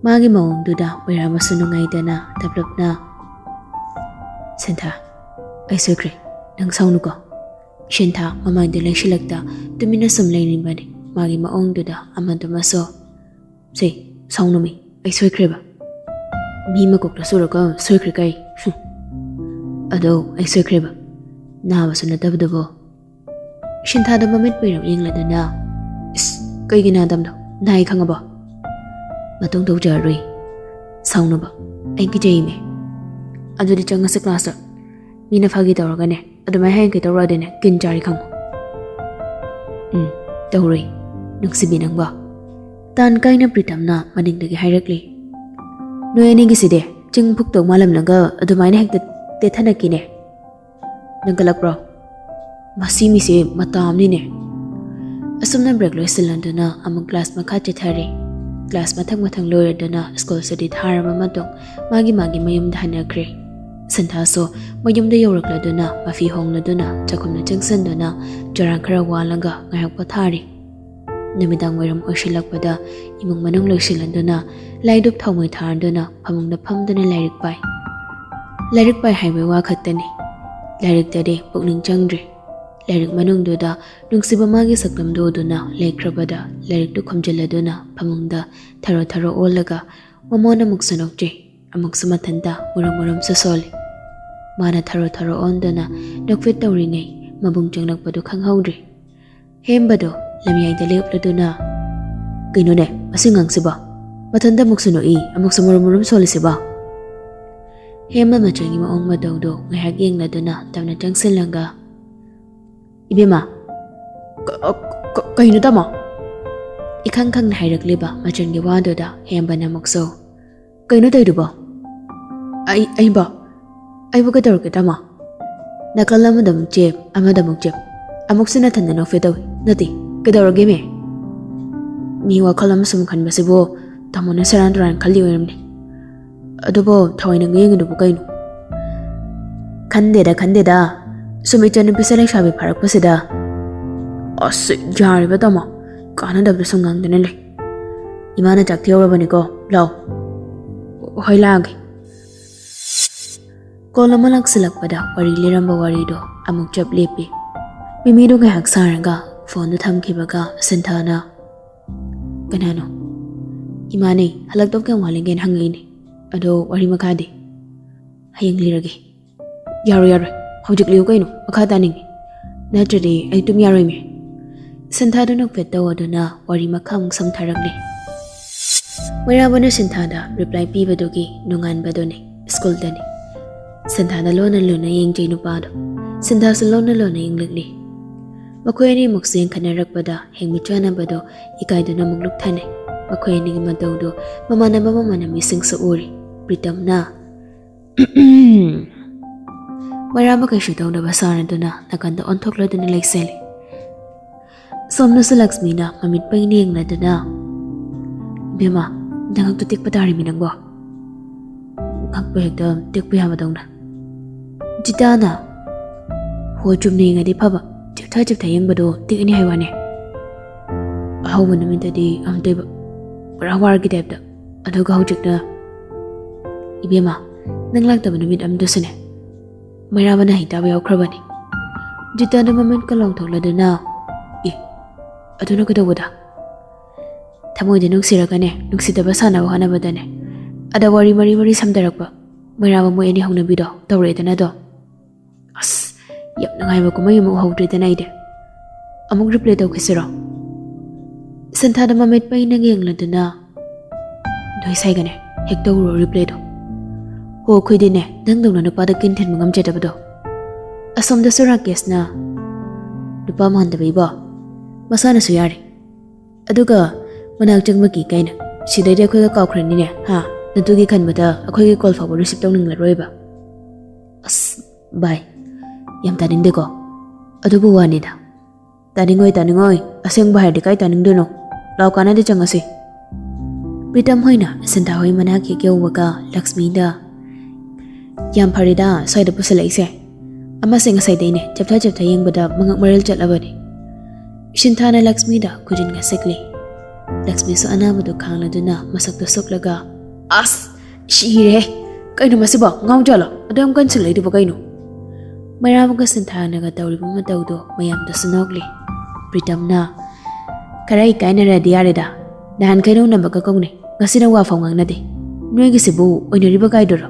ꯃꯥꯒꯤ ꯃꯑꯣꯡꯗꯨꯗ ꯃꯩꯔꯥꯕꯁꯨ ꯅꯨꯡꯉꯥꯏꯗꯅ ꯇꯞꯂꯞꯅ, "ꯁꯤꯟꯊꯥ, ꯑꯩ ꯁꯣꯏꯈ꯭ꯔꯦ, ꯅꯪ ꯁꯥꯎꯅꯨꯀꯣ꯫" ꯁꯤꯟꯊꯥ ꯃꯃꯥꯏꯗꯨ ꯂꯩꯁꯤꯜꯂꯛꯇ ꯇꯨꯃꯤꯟꯅ ꯁꯨꯝ ꯂꯩꯔꯤꯕꯅꯤ꯫ ꯃꯥꯒꯤ ꯃꯑꯣꯡꯗꯨꯗ ꯑꯃꯗꯨꯃꯁꯨ, "ꯁꯦ, ꯁꯥꯎꯅꯨꯃꯤ, ꯑꯩ ꯁꯣꯏꯈ꯭ꯔꯦꯕ꯫ ꯃꯤ ꯃꯀꯣꯛꯇ ꯁꯨꯔꯒ ꯁꯣꯏꯈ꯭ꯔꯦ ꯀꯥꯏ꯫ ꯍꯨꯝ꯫ ꯑꯗꯣ ꯑꯩ ꯁꯣꯏꯈ꯭ꯔꯦꯕ꯫ ꯅꯥꯕꯁꯨ ꯅꯠꯇꯕꯗꯨꯕꯨ꯫" ꯁꯤꯟꯊꯥꯗ ꯃꯃꯤꯠ ꯄꯩꯔꯞ ꯌꯦꯡꯂꯗꯨꯅ, "ꯏꯁ, ꯀꯩꯒꯤ ꯅꯥꯗꯕꯅꯣ? ꯅꯥꯏ ꯈꯪꯉꯕꯣ? ꯃꯇꯨꯡ ꯇꯧꯖꯔꯔꯣꯏ꯫ ꯁꯥꯎꯅꯨꯕ, ꯑꯩ ꯀꯤꯖꯩꯃꯦ꯫ ꯑꯗꯨꯗꯤ ꯆꯪꯉꯁꯤ ꯀ꯭ꯂꯥꯁꯇ꯫ ꯃꯤꯅ ꯐꯥꯒꯤ ꯇꯧꯔꯒꯅꯦ, ꯑꯗꯨꯃꯥꯏꯅ ꯍꯌꯦꯡ ꯀꯩ ꯇꯧꯔꯛꯑꯗꯤꯅꯦ, ꯀꯤꯟ ꯆꯥꯔꯤ ꯈꯪꯉꯨ꯫" "ꯎꯝ, ꯇꯧꯔꯣꯏ, ꯅꯨꯡꯁꯤꯕꯤ ꯅꯪꯕꯣ꯫" ꯇꯥꯟ ꯀꯥꯏꯅ ꯄ꯭ꯔꯤꯇꯝꯅ ꯃꯅꯤꯡꯗꯒꯤ ꯍꯥꯏꯔꯛꯂꯤ, "ꯅꯣꯏ ꯑꯅꯤꯒꯤꯁꯤꯗꯤ ꯆꯤꯡ ꯐꯨꯛꯇꯧ ꯃꯥꯜꯂꯝꯂꯒ ꯑꯗꯨꯃꯥꯏꯅ ꯍꯦꯛꯇ ꯇꯦꯊꯅꯈꯤꯅꯦ꯫ ꯅꯪ ꯀꯜꯂꯛꯄ꯭ꯔꯣ? ꯃꯁꯤ ꯃꯤꯁꯦ ꯃꯇꯥ ꯑꯃꯅꯤꯅꯦ꯫" ꯑꯁꯨꯝꯅ ꯕ꯭ꯔꯦꯛ ꯂꯣꯏꯁꯤꯜꯂꯗꯨꯅ ꯑꯃꯨꯛ ꯀ꯭ꯂꯥꯁ ꯃꯈꯥ ꯆꯠꯊꯔꯦ꯫ ꯀ꯭ꯂꯥꯁ ꯃꯊꯪ ꯃꯊꯪ ꯂꯣꯏꯔꯗꯨꯅ ꯁ꯭ꯀꯨꯜ ꯁꯨꯇꯤ ꯊꯥꯔꯕ ꯃꯇꯨꯡ ꯃꯥꯒꯤ ꯃꯥꯒꯤ ꯃꯌꯨꯝꯗ ꯍꯟꯅꯈ꯭ꯔꯦ꯫ ꯁꯟꯊꯥꯁꯨ ꯃꯌꯨꯝꯗ ꯌꯧꯔꯛꯂꯗꯨꯅ ꯃꯐꯤ ꯍꯣꯡꯂꯗꯨꯅ ꯆꯥꯛꯈꯨꯝꯗ ꯆꯪꯁꯤꯟꯗꯨꯅ ꯆꯔꯥ ꯈꯔ ꯋꯥꯜꯂꯒ ꯉꯥꯏꯍꯥꯛ ꯄꯣꯊꯥꯔꯤ꯫ ꯅꯨꯃꯤꯗꯥꯡ ꯋꯥꯏꯔꯝ ꯑꯣꯏꯁꯤꯜꯂꯛꯄꯗ ꯏꯃꯨꯡ ꯃꯅꯨꯡ ꯂꯣꯏꯁꯤꯜꯂꯗꯨꯅ ꯂꯥꯏꯗꯨꯛ ꯊꯥꯎꯃꯩ ꯊꯥꯔꯗꯨꯅ ꯐꯃꯨꯡꯗ ꯐꯝꯗꯨꯅ ꯂꯥꯏꯔꯤꯛ ꯄꯥꯏ꯫ ꯂꯥꯏꯔꯤꯛ ꯄꯥꯏ ꯍꯥꯏꯕꯒꯤ ꯋꯥ ꯈꯛꯇꯅꯤ꯫ ꯂꯥꯏꯔꯤꯛꯇꯗꯤ ꯄꯨꯛꯅꯤꯡ ꯆꯪꯗ꯭ꯔꯦ꯫ ꯂꯥꯏꯔꯤꯛ ꯃꯅꯨꯡꯗꯨꯗ ꯅꯨꯡꯁꯤꯕ ꯃꯥꯒꯤ ꯁꯛꯇꯝꯗꯨ ꯎꯗꯨꯅ ꯂꯩꯈ꯭ꯔꯕꯗ ꯂꯥꯏꯔꯤꯛꯇꯨ ꯈꯨꯝꯖꯤꯜꯂꯗꯨꯅ ꯐꯃꯨꯡꯗ ꯊꯔꯣ ꯊꯔꯣ ꯑꯣꯜꯂꯒ ꯃꯃꯣꯟ ꯑꯃꯨꯛꯁꯨ ꯅꯣꯛꯆꯩ, ꯑꯃꯨꯛꯁꯨ ꯃꯊꯟꯇ ꯃꯨꯔꯨꯝ ꯃꯨꯔꯨꯝꯁꯨ ꯁꯣꯜꯂꯤ꯫ ꯃꯥꯅ ꯊꯔꯣ ꯊꯔꯣ ꯑꯣꯟꯗꯨꯅ ꯅꯣꯛꯐꯦꯠ ꯇꯧꯔꯤꯉꯩ ꯃꯕꯨꯡ ꯆꯪꯂꯛꯄꯗꯨ ꯈꯪꯍꯧꯗ꯭ꯔꯦ꯫ ꯍꯦꯝꯕꯗꯣ ꯂꯝꯌꯥꯏꯗ ꯂꯦꯞꯂꯗꯨꯅ, "ꯀꯩꯅꯣꯅꯦ, ꯃꯁꯤ ꯉꯥꯡꯁꯤꯕꯣ? ꯃꯊꯟꯇ ꯑꯃꯨꯛꯁꯨ ꯅꯣꯛꯏ, ꯑꯃꯨꯛꯁꯨ ꯃꯨꯔꯨꯝ ꯃꯨꯔꯨꯝ ꯁꯣꯜꯂꯤꯁꯤꯕꯣ?" ꯍꯦꯝꯕ ꯃꯆꯟꯒꯤ ꯃꯑꯣꯡ ꯃꯇꯧꯗꯣ ꯉꯥꯏꯍꯥꯛ ꯌꯦꯡꯂꯗꯨꯅ ꯇꯞꯅ ꯆꯪꯁꯤꯜꯂꯒ, "ꯏꯕꯦꯝꯃ, ꯀ-, ꯀ-, ꯀꯩꯅꯣ ꯇꯥꯃꯣ?" ꯏꯈꯪ ꯈꯪꯅ ꯍꯥꯏꯔꯛꯂꯤꯕ ꯃꯆꯟꯒꯤ ꯋꯥꯗꯨꯗ ꯍꯦꯝꯕꯅ ꯑꯃꯨꯛꯁꯨ, "ꯀꯩꯅꯣ ꯇꯧꯔꯤꯗꯨꯕꯣ? ꯑꯩ, ꯑꯩꯕꯣ? ꯑꯩꯕꯨ ꯀꯩꯗꯧꯔꯒꯦ ꯇꯥꯃꯣ?" ꯅꯥꯀꯜ ꯑꯃꯗ ꯑꯃꯨꯛ ꯆꯦꯞ, ꯑꯃꯗ ꯑꯃꯨꯛ ꯆꯦꯞ꯫ ꯑꯃꯨꯛꯁꯨ ꯅꯊꯟꯗ ꯅꯣꯛꯐꯦꯠ ꯇꯧꯏ꯫ ꯅꯠꯇꯦ, ꯀꯩꯗꯧꯔꯒꯦꯃꯦ? ꯃꯤ ꯋꯥꯈꯜ ꯑꯃ ꯁꯨꯝ ꯈꯟꯕꯁꯤꯕꯨ ꯇꯥꯃꯣꯅ ꯁꯦꯔꯥꯟ ꯇꯨꯔꯥꯟ ꯈꯜꯂꯤ ꯑꯣꯏꯔꯝꯅꯤ꯫ ꯑꯗꯨꯕꯨ ꯊꯑꯣꯏꯅ ꯌꯦꯡꯉꯤꯗꯨꯕꯨ ꯀꯩꯅꯣ? ꯈꯟꯗꯦꯗ, ꯈꯟꯗꯦꯗ꯫ ꯁꯨꯝ ꯏꯆꯟꯅꯨꯄꯤꯁꯦ ꯂꯩꯁꯥꯕꯤ ꯐꯥꯔꯛꯄꯁꯤꯗ꯫ ꯑꯁ, ꯌꯥꯔꯦꯕ ꯇꯥꯃꯣ꯫ ꯀꯥꯟꯅꯗꯕꯗ ꯁꯨꯝ ꯉꯥꯡꯗꯅ ꯂꯩ꯫ ꯏꯃꯥꯅ ꯆꯥꯛ ꯊꯤꯍꯧꯔꯕꯅꯤꯀꯣ꯫ ꯂꯥꯛꯑꯣ꯫ ꯍꯣꯏ, ꯂꯥꯛꯑꯒꯦ꯫ ꯀꯣꯜ ꯑꯃ ꯂꯥꯛꯁꯤꯜꯂꯛꯄꯗ ꯋꯥꯔꯤ ꯂꯤꯔꯝꯕ ꯋꯥꯔꯤꯗꯣ ꯑꯃꯨꯛ ꯆꯞ ꯂꯦꯞꯄꯤ꯫ ꯃꯤꯃꯤꯗꯣ ꯉꯥꯏꯍꯥꯛ ꯁꯥꯔꯒ ꯐꯣꯟꯗꯣ ꯊꯝꯈꯤꯕꯒ ꯁꯟꯊꯥꯅ, "ꯀꯅꯥꯅꯣ?" "ꯏꯃꯥꯅꯦ, ꯍꯜꯂꯛꯇꯧ ꯀꯌꯥꯝ ꯋꯥꯠꯂꯤꯒꯦꯅ ꯍꯪꯉꯛꯏꯅꯦ꯫ ꯑꯗꯣ ꯋꯥꯔꯤ ꯃꯈꯥꯗꯤ?" "ꯍꯌꯦꯡ ꯂꯤꯔꯒꯦ꯫" "ꯌꯥꯔꯣꯏ, ꯌꯥꯔꯣꯏ, ꯍꯧꯖꯤꯛ ꯂꯤꯌꯨ ꯀꯩꯅꯣ, ꯃꯈꯥ ꯇꯥꯅꯤꯡꯉꯤ꯫ ꯅꯠꯇ꯭ꯔꯗꯤ ꯑꯩ ꯇꯨꯝ ꯌꯥꯔꯣꯏꯃꯤ꯫" ꯁꯟꯊꯥꯗꯨ ꯅꯣꯛꯐꯦꯠ ꯇꯧꯗꯨꯅ ꯋꯥꯔꯤ ꯃꯈꯥ ꯑꯃꯨꯛ ꯁꯝꯊꯔꯛꯂꯤ꯫ ꯃꯩꯔꯥꯕꯅ ꯁꯟꯊꯥꯗ ꯔꯤꯄ꯭ꯂꯥꯏ ꯄꯤꯕꯗꯨꯒꯤ ꯅꯣꯡꯉꯥꯟꯕꯗꯨꯅꯤ, ꯁ꯭ꯀꯨꯜꯗꯅꯤ꯫ ꯁꯟꯊꯥꯗ ꯂꯣꯟꯅ ꯂꯣꯟꯅ ꯌꯦꯡꯖꯩ ꯅꯨꯄꯥꯗꯣ꯫ ꯁꯟꯊꯥꯁꯨ ꯂꯣꯟꯅ ꯂꯣꯟꯅ ꯌꯦꯡꯂꯛꯂꯤ꯫ ꯃꯈꯣꯏ ꯑꯅꯤꯃꯛꯁꯨ ꯌꯦꯡꯈꯠꯅꯔꯛꯄꯗ ꯍꯦꯛꯃꯤꯠ ꯆꯥꯟꯅꯕꯗꯣ ꯏꯀꯥꯏꯗꯨꯅ ꯑꯃꯨꯛ ꯂꯨꯞꯊꯅꯩ꯫ ꯃꯈꯣꯏ ꯑꯅꯤꯒꯤ ꯃꯇꯧꯗꯣ ꯃꯃꯥꯟꯅꯕ ꯃꯃꯥꯟꯅꯕꯤꯁꯤꯡꯁꯨ ꯎꯔꯤ꯫ ꯄ꯭ꯔꯤꯇꯝꯅ, ꯃꯩꯔꯥꯕ ꯀꯩꯁꯨ ꯇꯧꯗꯕ ꯁꯥꯔꯗꯨꯅ ꯅꯥꯀꯟꯗ ꯑꯣꯟꯊꯣꯛꯂꯗꯨꯅ ꯂꯩꯁꯜꯂꯤ꯫ ꯁꯣꯝꯗꯁꯨ ꯂꯛꯁꯃꯤꯅ ꯃꯃꯤꯠ ꯄꯩꯅ ꯌꯦꯡꯂꯗꯨꯅ, ꯏꯕꯦꯝꯃ, ꯅꯉꯛꯇꯣ ꯇꯦꯛꯄ ꯇꯥꯔꯤꯃꯤ ꯅꯪꯕꯣ꯫ ꯉꯛꯄ ꯍꯦꯛꯇ ꯇꯦꯛꯄ ꯌꯥꯕꯗꯧꯅ꯫ ꯖꯤꯇꯥꯅ, "ꯍꯣ, ꯆꯨꯝꯅ ꯌꯦꯡꯉꯗꯤ ꯐꯕ, ꯆꯤꯞꯊ ꯆꯤꯞꯊ ꯌꯦꯡꯕꯗꯣ ꯇꯦꯛꯑꯅꯤ ꯍꯥꯏ ꯋꯥꯅꯦ꯫ ꯑꯍꯧꯕ ꯅꯨꯃꯤꯠꯇꯗꯤ ꯑꯝꯇꯣꯏꯕ ꯄꯨꯔꯥ ꯋꯥꯔꯒꯤ ꯇꯥꯏꯞꯇ, ꯑꯗꯨꯒ ꯍꯧꯖꯤꯛꯅ, ꯏꯕꯦꯝꯃ, ꯅꯪ ꯂꯥꯛꯇꯕ ꯅꯨꯃꯤꯠ ꯑꯃꯗꯁꯨꯅꯦ, ꯃꯩꯔꯥꯕꯅ ꯍꯩ ꯇꯥꯕ ꯌꯥꯎꯈ꯭ꯔꯕꯅꯤ꯫" ꯖꯤꯇꯥꯗ ꯃꯃꯤꯠꯀ ꯂꯥꯎꯊꯣꯛꯂꯗꯨꯅ, "ꯑꯦ, ꯑꯗꯨꯅ ꯀꯩꯗꯧꯕꯗ?" ꯊꯃꯣꯏꯗ ꯅꯨꯡꯁꯤꯔꯒꯅꯦ, ꯅꯨꯡꯁꯤꯗꯕ ꯁꯥꯟꯅꯕ ꯍꯣꯠꯅꯕꯗꯅꯦ, ꯑꯗ ꯋꯥꯔꯤ ꯃꯔꯤ ꯃꯔꯤ ꯁꯝꯗꯔꯛꯄ ꯃꯩꯔꯥꯕ ꯃꯣꯏ ꯑꯅꯤ ꯍꯧꯅꯕꯤꯗꯣ ꯇꯧꯔꯛꯑꯦꯗꯅ ꯑꯗꯣ꯫ ꯑꯁ, ꯌꯥꯝ ꯅꯨꯡꯉꯥꯏꯕ ꯀꯨꯝꯍꯩ ꯑꯃ ꯎꯍꯧꯗ꯭ꯔꯦꯗꯅ ꯑꯩꯗꯤ꯫ ꯑꯃꯨꯛ ꯔꯤꯄ꯭ꯂꯦ ꯇꯧꯈꯤꯁꯤꯔꯣ? ꯁꯟꯊꯥꯗ ꯃꯃꯤꯠ ꯄꯩꯅ ꯌꯦꯡꯂꯗꯨꯅ, "ꯅꯣꯏ ꯁꯥꯏꯒꯅꯦ ꯍꯦꯛ ꯇꯧꯔꯣ ꯔꯤꯄ꯭ꯂꯦꯗꯣ꯫ ꯍꯣ, ꯑꯩꯈꯣꯏꯗꯤꯅꯦ ꯅꯪꯗꯧꯅ ꯅꯨꯄꯥꯗ ꯀꯤꯟ ꯊꯤꯟꯕ ꯉꯝꯖꯗꯕꯗꯣ꯫" ꯑꯁꯣꯝꯗꯁꯨ ꯔꯥꯀꯦꯁꯅ, "ꯅꯨꯄꯥ ꯃꯥꯟꯗꯕ ꯏꯕꯣ, ꯃꯁꯥꯅꯁꯨ ꯌꯥꯔꯦ꯫ ꯑꯗꯨꯒ ꯃꯅꯥꯛ ꯆꯪꯕꯒꯤ ꯀꯥꯏꯅ ꯁꯤꯗꯩꯗꯤ ꯑꯩꯈꯣꯏꯒ ꯀꯥꯎꯈ꯭ꯔꯅꯤꯅꯦ, ꯍꯥ? ꯅꯇꯨꯒꯤ ꯈꯟꯕꯗ ꯑꯩꯈꯣꯏꯒꯤ ꯀꯣꯜ ꯐꯥꯎꯕ ꯔꯤꯁꯤꯞ ꯇꯧꯅꯤꯡꯂꯔꯣꯏꯕ꯫" ꯑꯁ, ꯚꯥꯏ, ꯌꯥꯝ ꯇꯥꯅꯤꯡꯗꯦꯀꯣ꯫ ꯑꯗꯨꯕꯨ ꯋꯥꯅꯤꯗ꯫ ꯇꯥꯅꯤꯡꯉꯣꯏ, ꯇꯥꯅꯤꯡꯉꯣꯏ꯫ ꯑꯁꯦꯡꯕ ꯍꯥꯏꯔꯗꯤ ꯀꯥꯏ ꯇꯥꯅꯤꯡꯗꯣꯏꯅꯣ? ꯂꯥꯎ, ꯀꯥꯟꯅꯗꯦ, ꯆꯪꯉꯁꯤ꯫ ꯄ꯭ꯔꯤꯇꯝ ꯍꯣꯏꯅ ꯁꯟꯊꯥ ꯍꯣꯏ ꯃꯅꯥꯛ ꯍꯦꯛ ꯌꯧꯕꯒ ꯂꯛꯁꯃꯤꯗ, "ꯌꯥꯝ ꯐꯔꯦꯗ ꯁ꯭ꯋꯥꯏꯗ ꯄꯨꯁꯜꯂꯛꯏꯁꯦ꯫ ꯑꯃꯁꯦ ꯉꯁꯥꯏꯗꯩꯅꯦ ꯆꯞꯊ ꯆꯞꯊ ꯌꯦꯡꯕꯗ ꯃꯉꯛ ꯃꯔꯤꯜ ꯆꯠꯂꯕꯅꯤ꯫" ꯁꯤꯟꯊꯥꯅ ꯂꯛꯁꯃꯤꯗ ꯈꯨꯖꯤꯟ ꯉꯁꯤꯛꯂꯤ꯫ ꯂꯛꯁꯃꯤꯁꯨ ꯑꯅꯥꯕꯗꯨ ꯈꯥꯡꯂꯗꯨꯅ ꯃꯁꯛꯇꯨ ꯁꯨꯛꯂꯒ, "ꯑꯁ! ꯁꯤꯔꯦꯍꯦ! ꯀꯩꯅꯣ ꯃꯁꯤꯕꯣ? ꯉꯥꯎꯖꯥꯠꯂꯣ? ꯑꯗꯨ ꯌꯥꯝ ꯀꯟꯁꯤꯜꯂꯛꯏꯗꯨꯕꯨ ꯀꯩꯅꯣ?" ꯃꯩꯔꯥꯕꯒ ꯁꯤꯟꯊꯥꯅꯒ ꯇꯧꯔꯤꯕ ꯃꯇꯧꯗꯣ ꯃꯌꯥꯝꯗꯁꯨ ꯅꯣꯛꯂꯤ꯫ ꯄ꯭ꯔꯤꯇꯝꯅ, "ꯈꯔ ꯏꯀꯥꯏꯅꯔꯗꯤ ꯌꯥꯔꯦꯗ꯫ ꯅꯍꯥꯟꯈꯩ ꯅꯣꯛꯅꯕꯒ ꯀꯧꯅꯩ, ꯉꯁꯤꯅ ꯋꯥ ꯐꯥꯎ ꯉꯥꯡꯅꯗꯦ꯫ ꯅꯣꯏꯒꯤꯁꯤꯕꯨ ꯑꯣꯏꯅꯔꯤꯕ ꯀꯥꯏꯗꯨꯔꯣ?"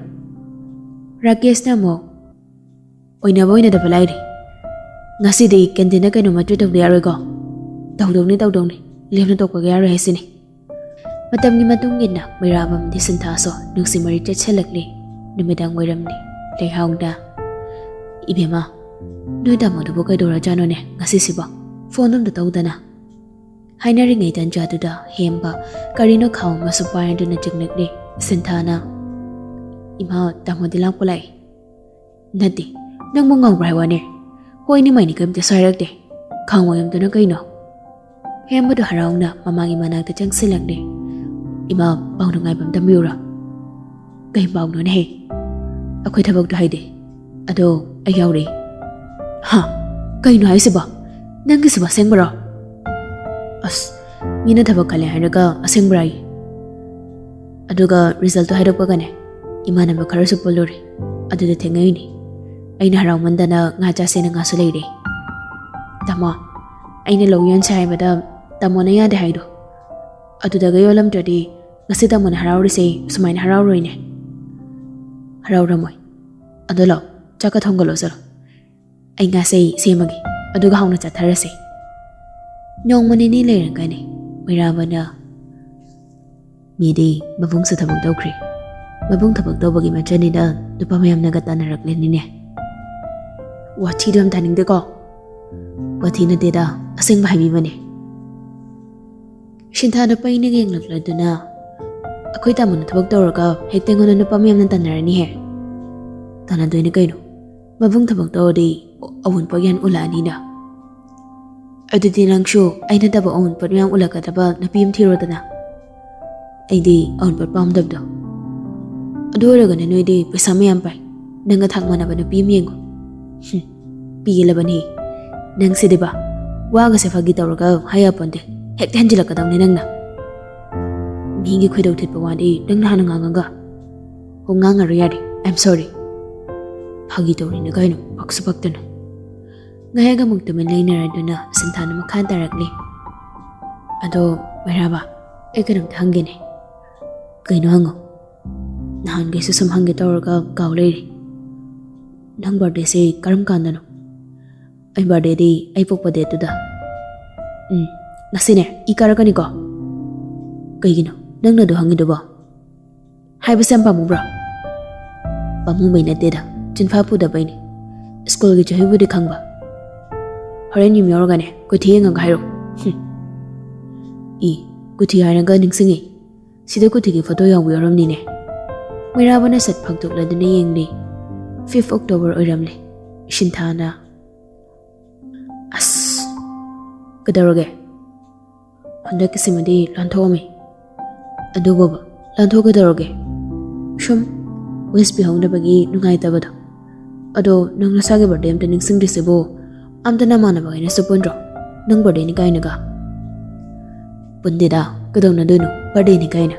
ꯔꯥꯀꯦꯁꯅ ꯑꯃꯨꯛ, "ꯑꯣꯏꯅꯕ ꯑꯣꯏꯅꯗꯕ ꯂꯥꯏꯔꯤ꯫ ꯉꯁꯤꯗꯤ ꯀꯦꯟꯇꯤꯟꯗ ꯀꯩꯅꯣꯝꯃ ꯇ꯭ꯔꯤꯠ ꯇꯧꯗ ꯌꯥꯔꯣꯏꯀꯣ?" "ꯇꯧꯗꯧꯅꯤ, ꯇꯧꯗꯧꯅꯤ꯫ ꯂꯦꯝꯅ ꯇꯣꯛꯄꯒ ꯌꯥꯔꯣꯏ ꯍꯥꯏꯁꯤꯅꯤ꯫" ꯃꯇꯝꯒꯤ ꯃꯇꯨꯡ ꯏꯟꯅ ꯃꯩꯔꯥꯕꯝꯗꯤ ꯁꯤꯟꯊꯥꯁꯨ ꯅꯨꯡꯁꯤ ꯃꯔꯤ ꯆꯠꯁꯤꯜꯂꯛꯂꯤ꯫ ꯅꯨꯃꯤꯗꯥꯡ ꯋꯥꯏꯔꯝꯅꯤ꯫ ꯂꯩꯍꯥꯎꯗ, "ꯏꯕꯦꯝꯃ, ꯅꯣꯏ ꯇꯥꯃꯣꯗꯨꯕꯨ ꯀꯩꯗꯧꯔꯖꯥꯠꯅꯣꯅꯦ ꯉꯁꯤꯁꯤꯕꯣ? ꯐꯣꯟ ꯑꯝꯇ ꯇꯧꯗꯅ?" ꯍꯥꯏꯅꯔꯤꯉꯩ ꯇꯟꯖꯥꯗꯨꯗ ꯍꯦꯝꯕ ꯀꯔꯤꯅꯣ ꯈꯥꯎ ꯑꯃꯁꯨ ꯄꯥꯏꯔꯗꯨꯅ ꯆꯪꯂꯛꯂꯤ꯫ ꯁꯤꯟꯊꯥꯅ, "ꯏꯃꯥ, ꯇꯥꯃꯣꯗꯤ ꯂꯥꯛꯄ ꯂꯥꯛꯏ꯫" "ꯅꯠꯇꯦ, ꯅꯪꯕꯨ ꯉꯥꯎꯕ꯭ꯔꯥ ꯍꯥꯏ ꯋꯥꯅꯦ? ꯍꯣꯏꯅꯤ ꯃꯥꯏꯅꯤ ꯀꯔꯤꯝꯇ ꯁꯥꯏꯔꯛꯇꯦ꯫ ꯈꯥꯡ ꯃꯌꯥꯝꯗꯨꯅ ꯀꯩꯅꯣ?" ꯍꯦꯝꯕꯗꯨ ꯍꯔꯥꯎꯅ ꯃꯃꯥꯒꯤ ꯃꯅꯥꯛꯇ ꯆꯪꯁꯤꯜꯂꯛꯂꯦ꯫ "ꯏꯃꯥ, ꯄꯥꯎ ꯅꯨꯡꯉꯥꯏꯕ ꯑꯝ ꯇꯝꯕꯤꯌꯨꯔꯥ?" "ꯀꯩ ꯄꯥꯎꯅꯣꯅꯦꯍꯦ?" "ꯑꯩꯈꯣꯏ ꯊꯕꯛꯇꯣ ꯍꯥꯏꯗꯦ, ꯑꯗꯣ ꯑꯩ ꯌꯥꯎꯔꯦ꯫" "ꯍꯥ? ꯀꯩꯅꯣ ꯍꯥꯏꯁꯤꯕꯣ? ꯅꯪꯒꯤꯁꯤꯕꯣ ꯑꯁꯦꯡꯕꯔꯣ?" "ꯑꯁ, ꯃꯤꯅ ꯊꯕꯛ ꯈꯜꯂꯦ ꯍꯥꯏꯔꯒ ꯑꯁꯦꯡꯕ꯭ꯔꯥꯌꯦ꯫ ꯑꯗꯨꯒ resultꯇꯣ ꯍꯥꯏꯔꯛꯄꯒꯅꯦ, ꯏꯃꯥꯟꯅꯕ ꯈꯔꯁꯨ ꯄꯨꯜꯂꯨꯔꯦ, ꯑꯗꯨꯗ ꯊꯦꯡꯅꯩꯅꯦ꯫ ꯑꯩꯅ ꯍꯔꯥꯎꯃꯟꯗꯅ ꯉꯥ ꯆꯥꯁꯦꯅ ꯉꯥꯁꯨ ꯂꯩꯔꯦ꯫" "ꯇꯥꯃꯣ, ꯑꯩꯅ ꯂꯧ ꯌꯣꯟꯁꯦ ꯍꯥꯏꯕꯗ ꯇꯥꯃꯣꯅ ꯌꯥꯗꯦ ꯍꯥꯏꯗꯣ, ꯑꯗꯨꯗꯒ ꯌꯣꯜꯂꯝꯗ꯭ꯔꯗꯤ ꯉꯁꯤ ꯇꯥꯃꯣꯅ ꯍꯔꯥꯎꯔꯤꯁꯦ ꯁꯨꯃꯥꯏꯅ ꯍꯔꯥꯎꯔꯣꯏꯅꯦ꯫" "ꯍꯔꯥꯎꯔꯝꯃꯣꯏ꯫ ꯑꯗꯣ ꯂꯥꯛꯑꯣ, ꯆꯥꯛꯀ ꯊꯣꯡꯒꯠꯂꯣ ꯆꯠꯂꯣ꯫ ꯑꯩ ꯉꯥꯁꯦ ꯁꯦꯝꯃꯒꯦ, ꯑꯗꯨꯒ ꯍꯥꯎꯅ ꯆꯥꯊꯔꯁꯦ꯫" ꯅꯣꯡꯃ ꯅꯤꯅꯤ ꯂꯩꯔꯒꯅꯦ, ꯃꯩꯔꯥꯕꯅ, "ꯃꯤꯗꯤ ꯃꯕꯨꯡꯁꯨ ꯊꯕꯛ ꯇꯧꯈ꯭ꯔꯦ꯫ ꯃꯕꯨꯡ ꯊꯕꯛ ꯇꯧꯕꯒꯤ ꯃꯆꯜꯅꯤꯅ ꯅꯨꯄꯥ ꯃꯌꯥꯝꯅꯒ ꯇꯥꯟꯅꯔꯛꯂꯅꯤꯅꯦ꯫" "ꯋꯥꯊꯤꯗꯣ ꯌꯥꯝ ꯇꯥꯅꯤꯡꯗꯦꯀꯣ꯫" "ꯋꯥꯊꯤ ꯅꯠꯇꯦꯗ, ꯑꯁꯦꯡꯕ ꯍꯥꯏꯕꯤꯕꯅꯦ꯫" ꯁꯤꯟꯊꯥꯗ ꯄꯩꯅ ꯌꯦꯡꯂꯛꯂꯗꯨꯅ, "ꯑꯩꯈꯣꯏ ꯇꯥꯃꯣꯅ ꯊꯕꯛ ꯇꯧꯔꯒ ꯍꯦꯛꯇ ꯑꯩꯉꯣꯟꯗ ꯅꯨꯄꯥ ꯃꯌꯥꯝꯅ ꯇꯥꯟꯅꯔꯅꯤꯍꯦ꯫" "ꯇꯥꯟꯅꯗꯣꯏꯅꯦ ꯀꯩꯅꯣ꯫ ꯃꯕꯨꯡ ꯊꯕꯛ ꯇꯧꯔꯗꯤ ꯑꯋꯨꯟꯄꯣꯠ ꯌꯥꯝ ꯎꯜꯂꯛꯑꯅꯤꯅ꯫" "ꯑꯗꯨꯗꯤ ꯅꯪꯁꯨ ꯑꯩ ꯅꯠꯇꯕ ꯑꯋꯨꯟꯄꯣꯠ ꯃꯌꯥꯝ ꯎꯜꯂꯛꯀꯗꯕ ꯅꯨꯄꯤ ꯑꯃ ꯊꯤꯔꯣꯗꯅ꯫" "ꯑꯩꯗꯤ ꯑꯋꯨꯟꯄꯣꯠ ꯄꯥꯝꯗꯕꯗꯣ꯫" "ꯑꯗꯨ ꯑꯣꯏꯔꯒꯅ ꯅꯣꯏꯗꯤ ꯄꯩꯁꯥ ꯃꯌꯥꯝ ꯄꯥꯏ, ꯅꯪꯒ ꯊꯥꯛ ꯃꯥꯟꯅꯕ ꯅꯨꯄꯤ ꯑꯃ ꯌꯦꯡꯉꯣ꯫" "ꯍꯨꯝ, ꯄꯦꯜꯂꯕꯅꯤ ꯅꯪꯁꯤꯗꯤꯕ꯫ ꯋꯥꯒꯁꯦ ꯐꯥꯒꯤ ꯇꯧꯔꯒ ꯍꯥꯏ ꯌꯥꯄꯣꯟꯇꯦ, ꯍꯦꯛꯇ ꯍꯦꯟꯖꯤꯜꯂꯛꯀꯗꯧꯅꯤ ꯅꯪꯅ꯫ ꯃꯤꯒꯤ ꯈꯣꯏꯗꯧ ꯊꯤꯠꯄ ꯋꯥꯗꯤ ꯅꯪꯅ ꯍꯥꯟꯅ ꯉꯥꯡꯉꯒ꯫" "ꯍꯣ, ꯉꯥꯡꯉꯔꯣꯏ, ꯌꯥꯔꯦ, I am sorry꯫" "ꯐꯥꯒꯤ ꯇꯧꯔꯤꯅꯦ ꯀꯩꯅꯣ, ꯄꯛꯁꯨ ꯄꯛꯇꯅ꯫" ꯉꯥꯏꯍꯥꯛ ꯑꯃꯨꯛ ꯇꯨꯃꯤꯟ ꯂꯩꯅꯔꯗꯨꯅ ꯁꯤꯟꯊꯥꯅ ꯃꯈꯥ ꯇꯥꯔꯛꯂꯤ, "ꯑꯗꯣ ꯃꯩꯔꯥꯕ, ꯑꯩ ꯀꯩꯅꯣꯝꯇ ꯍꯪꯒꯦꯅꯦ꯫" "ꯀꯩꯅꯣ ꯍꯪꯉꯣ꯫" "ꯅꯍꯥꯟꯈꯩꯁꯨ ꯁꯨꯝ ꯍꯪꯒꯦ ꯇꯧꯔꯒ ꯀꯥꯎ ꯂꯩꯔꯦ꯫ ꯅꯪ birthdayꯁꯦ ꯀꯔꯝ ꯀꯥꯟꯗꯅꯣ?" "ꯑꯩ birthdayꯗꯤ ꯑꯩ ꯄꯣꯛꯄ dateꯇꯨꯗ꯫" "ꯎꯝ, ꯉꯁꯤꯅꯦ, ꯏ ꯀꯥꯔꯛꯀꯅꯤꯀꯣ꯫" "ꯀꯩꯒꯤꯅꯣ? ꯅꯪꯅ ꯑꯗꯨ ꯍꯪꯉꯤꯗꯨꯕꯣ? ꯍꯥꯏꯕꯁꯦ ꯌꯥꯝ ꯄꯥꯝꯃꯨꯕ꯭ꯔꯣ?" "ꯄꯥꯝꯃꯨꯕꯩ ꯅꯠꯇꯦꯗ, ꯆꯤꯟꯐꯥ ꯄꯨꯗꯕꯩꯅꯦ꯫ ꯁ꯭ꯀꯨꯜꯒꯤ ꯆꯍꯤꯕꯨꯗꯤ ꯈꯪꯕ꯫ ꯍꯣꯔꯦꯟ ꯌꯨꯝ ꯌꯧꯔꯒꯅꯦ, ꯀꯨꯊꯤ ꯌꯦꯡꯉꯒ ꯍꯥꯏꯔꯛꯑꯣ꯫" "ꯍꯨꯝ꯫ ꯏ, ꯀꯨꯊꯤ ꯍꯥꯏꯔꯒ ꯅꯤꯡꯁꯤꯡꯉꯤ꯫ ꯁꯤꯗ ꯀꯨꯊꯤꯒꯤ photo ꯌꯥꯎꯕ ꯌꯥꯎꯔꯝꯅꯤꯅꯦ꯫" ꯃꯩꯔꯥꯕꯅ ꯁꯠ ꯐꯥꯛꯇꯣꯛꯂꯗꯨꯅ ꯌꯦꯡꯂꯤ꯫ Fifth October ꯑꯣꯏꯔꯝꯂꯦ꯫ ꯁꯤꯟꯊꯥꯅ, "ꯑꯁ, ꯀꯩꯗꯧꯔꯒꯦ? ꯍꯟꯗꯛꯀꯤꯁꯤꯃꯗꯤ ꯂꯥꯟꯊꯣꯛꯑꯝꯃꯤ꯫" ꯑꯗꯨꯕꯨꯕ, ꯂꯥꯟꯊꯣꯛꯀꯗꯧꯔꯒꯦ꯫ ꯁꯨꯝ wish ꯄꯤꯍꯧꯅꯕꯒꯤ ꯅꯨꯡꯉꯥꯏꯇꯕꯗꯣ꯫ ꯑꯗꯣ ꯅꯪ ꯅꯁꯥꯒꯤ birthday ꯑꯝꯇ ꯅꯤꯡꯁꯤꯡꯗ꯭ꯔꯤꯁꯤꯕꯨ? ꯑꯝꯇ ꯅꯃꯥꯟꯅꯕꯈꯩꯅꯁꯨ ꯄꯨꯟꯗ꯭ꯔꯣ? ꯅꯪ birthday ꯅꯤ ꯀꯥꯏꯅꯒ꯫ ꯄꯨꯟꯗꯦꯗ, ꯀꯩꯗꯧꯅꯗꯣꯏꯅꯣ birthday ꯅꯤ ꯀꯥꯏꯅ?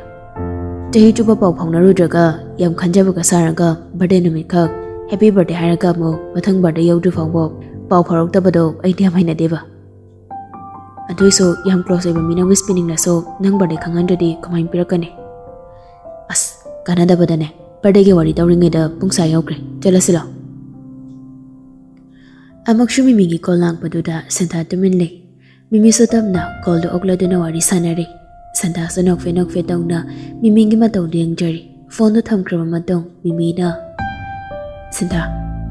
ꯆꯍꯤ ꯆꯨꯞꯄ ꯄꯥꯎ ꯐꯥꯎꯅꯔꯨꯗ꯭ꯔꯒ, ꯌꯥꯝ ꯈꯟꯖꯕꯒ ꯁꯥꯔꯒ, birthday ꯅꯨꯃꯤꯠꯈꯛ happy birthday ꯍꯥꯏꯔꯒ ꯑꯃꯨꯛ ꯃꯊꯪ birthday ꯌꯧꯗ꯭ꯔꯤ ꯐꯥꯎꯕ ꯄꯥꯎ ꯐꯥꯎꯔꯛꯇꯕꯗꯣ ꯑꯩꯗꯤ ꯌꯥꯝ ꯍꯩꯅꯗꯦꯕ꯫ ꯑꯗꯨꯏꯁꯨ ꯌꯥꯝ close ꯑꯣꯏꯕ ꯃꯤꯅ wish ꯄꯤꯅꯤꯡꯂꯁꯨ ꯅꯪ birthday ꯈꯪꯍꯟꯗ꯭ꯔꯗꯤ ꯀꯃꯥꯏꯅ ꯄꯤꯔꯛꯀꯅꯤ? ꯑꯁ, ꯀꯥꯟꯅꯗꯕꯗꯅꯦ, birthday ꯒꯤ ꯋꯥꯔꯤ ꯇꯧꯔꯤꯉꯩꯗ ꯄꯨꯡꯁꯥ ꯌꯧꯈ꯭ꯔꯦ꯫ ꯆꯠꯂꯁꯤ ꯂꯥꯎ꯫ ꯑꯃꯨꯛꯁꯨ ꯃꯤꯃꯤꯒꯤ call ꯂꯥꯛꯄꯗꯨꯗ ꯁꯟꯊꯥ ꯇꯨꯃꯤꯟ ꯂꯩ꯫ ꯃꯤꯃꯤꯁꯨ ꯇꯞꯅ call ꯗꯨ ꯑꯣꯛꯂꯗꯨꯅ ꯋꯥꯔꯤ ꯁꯥꯟꯅꯔꯤ꯫ ꯁꯟꯊꯥꯁꯨ ꯅꯣꯛꯐꯦ ꯅꯣꯛꯐꯦ ꯇꯧꯅ ꯃꯤꯃꯤꯒꯤ ꯃꯇꯧꯗꯨ ꯌꯦꯡꯖꯔꯤ꯫ Phone ꯗꯨ ꯊꯝꯈ꯭ꯔꯕ ꯃꯇꯨꯡ ꯃꯤꯃꯤꯅ, "ꯁꯟꯊꯥ,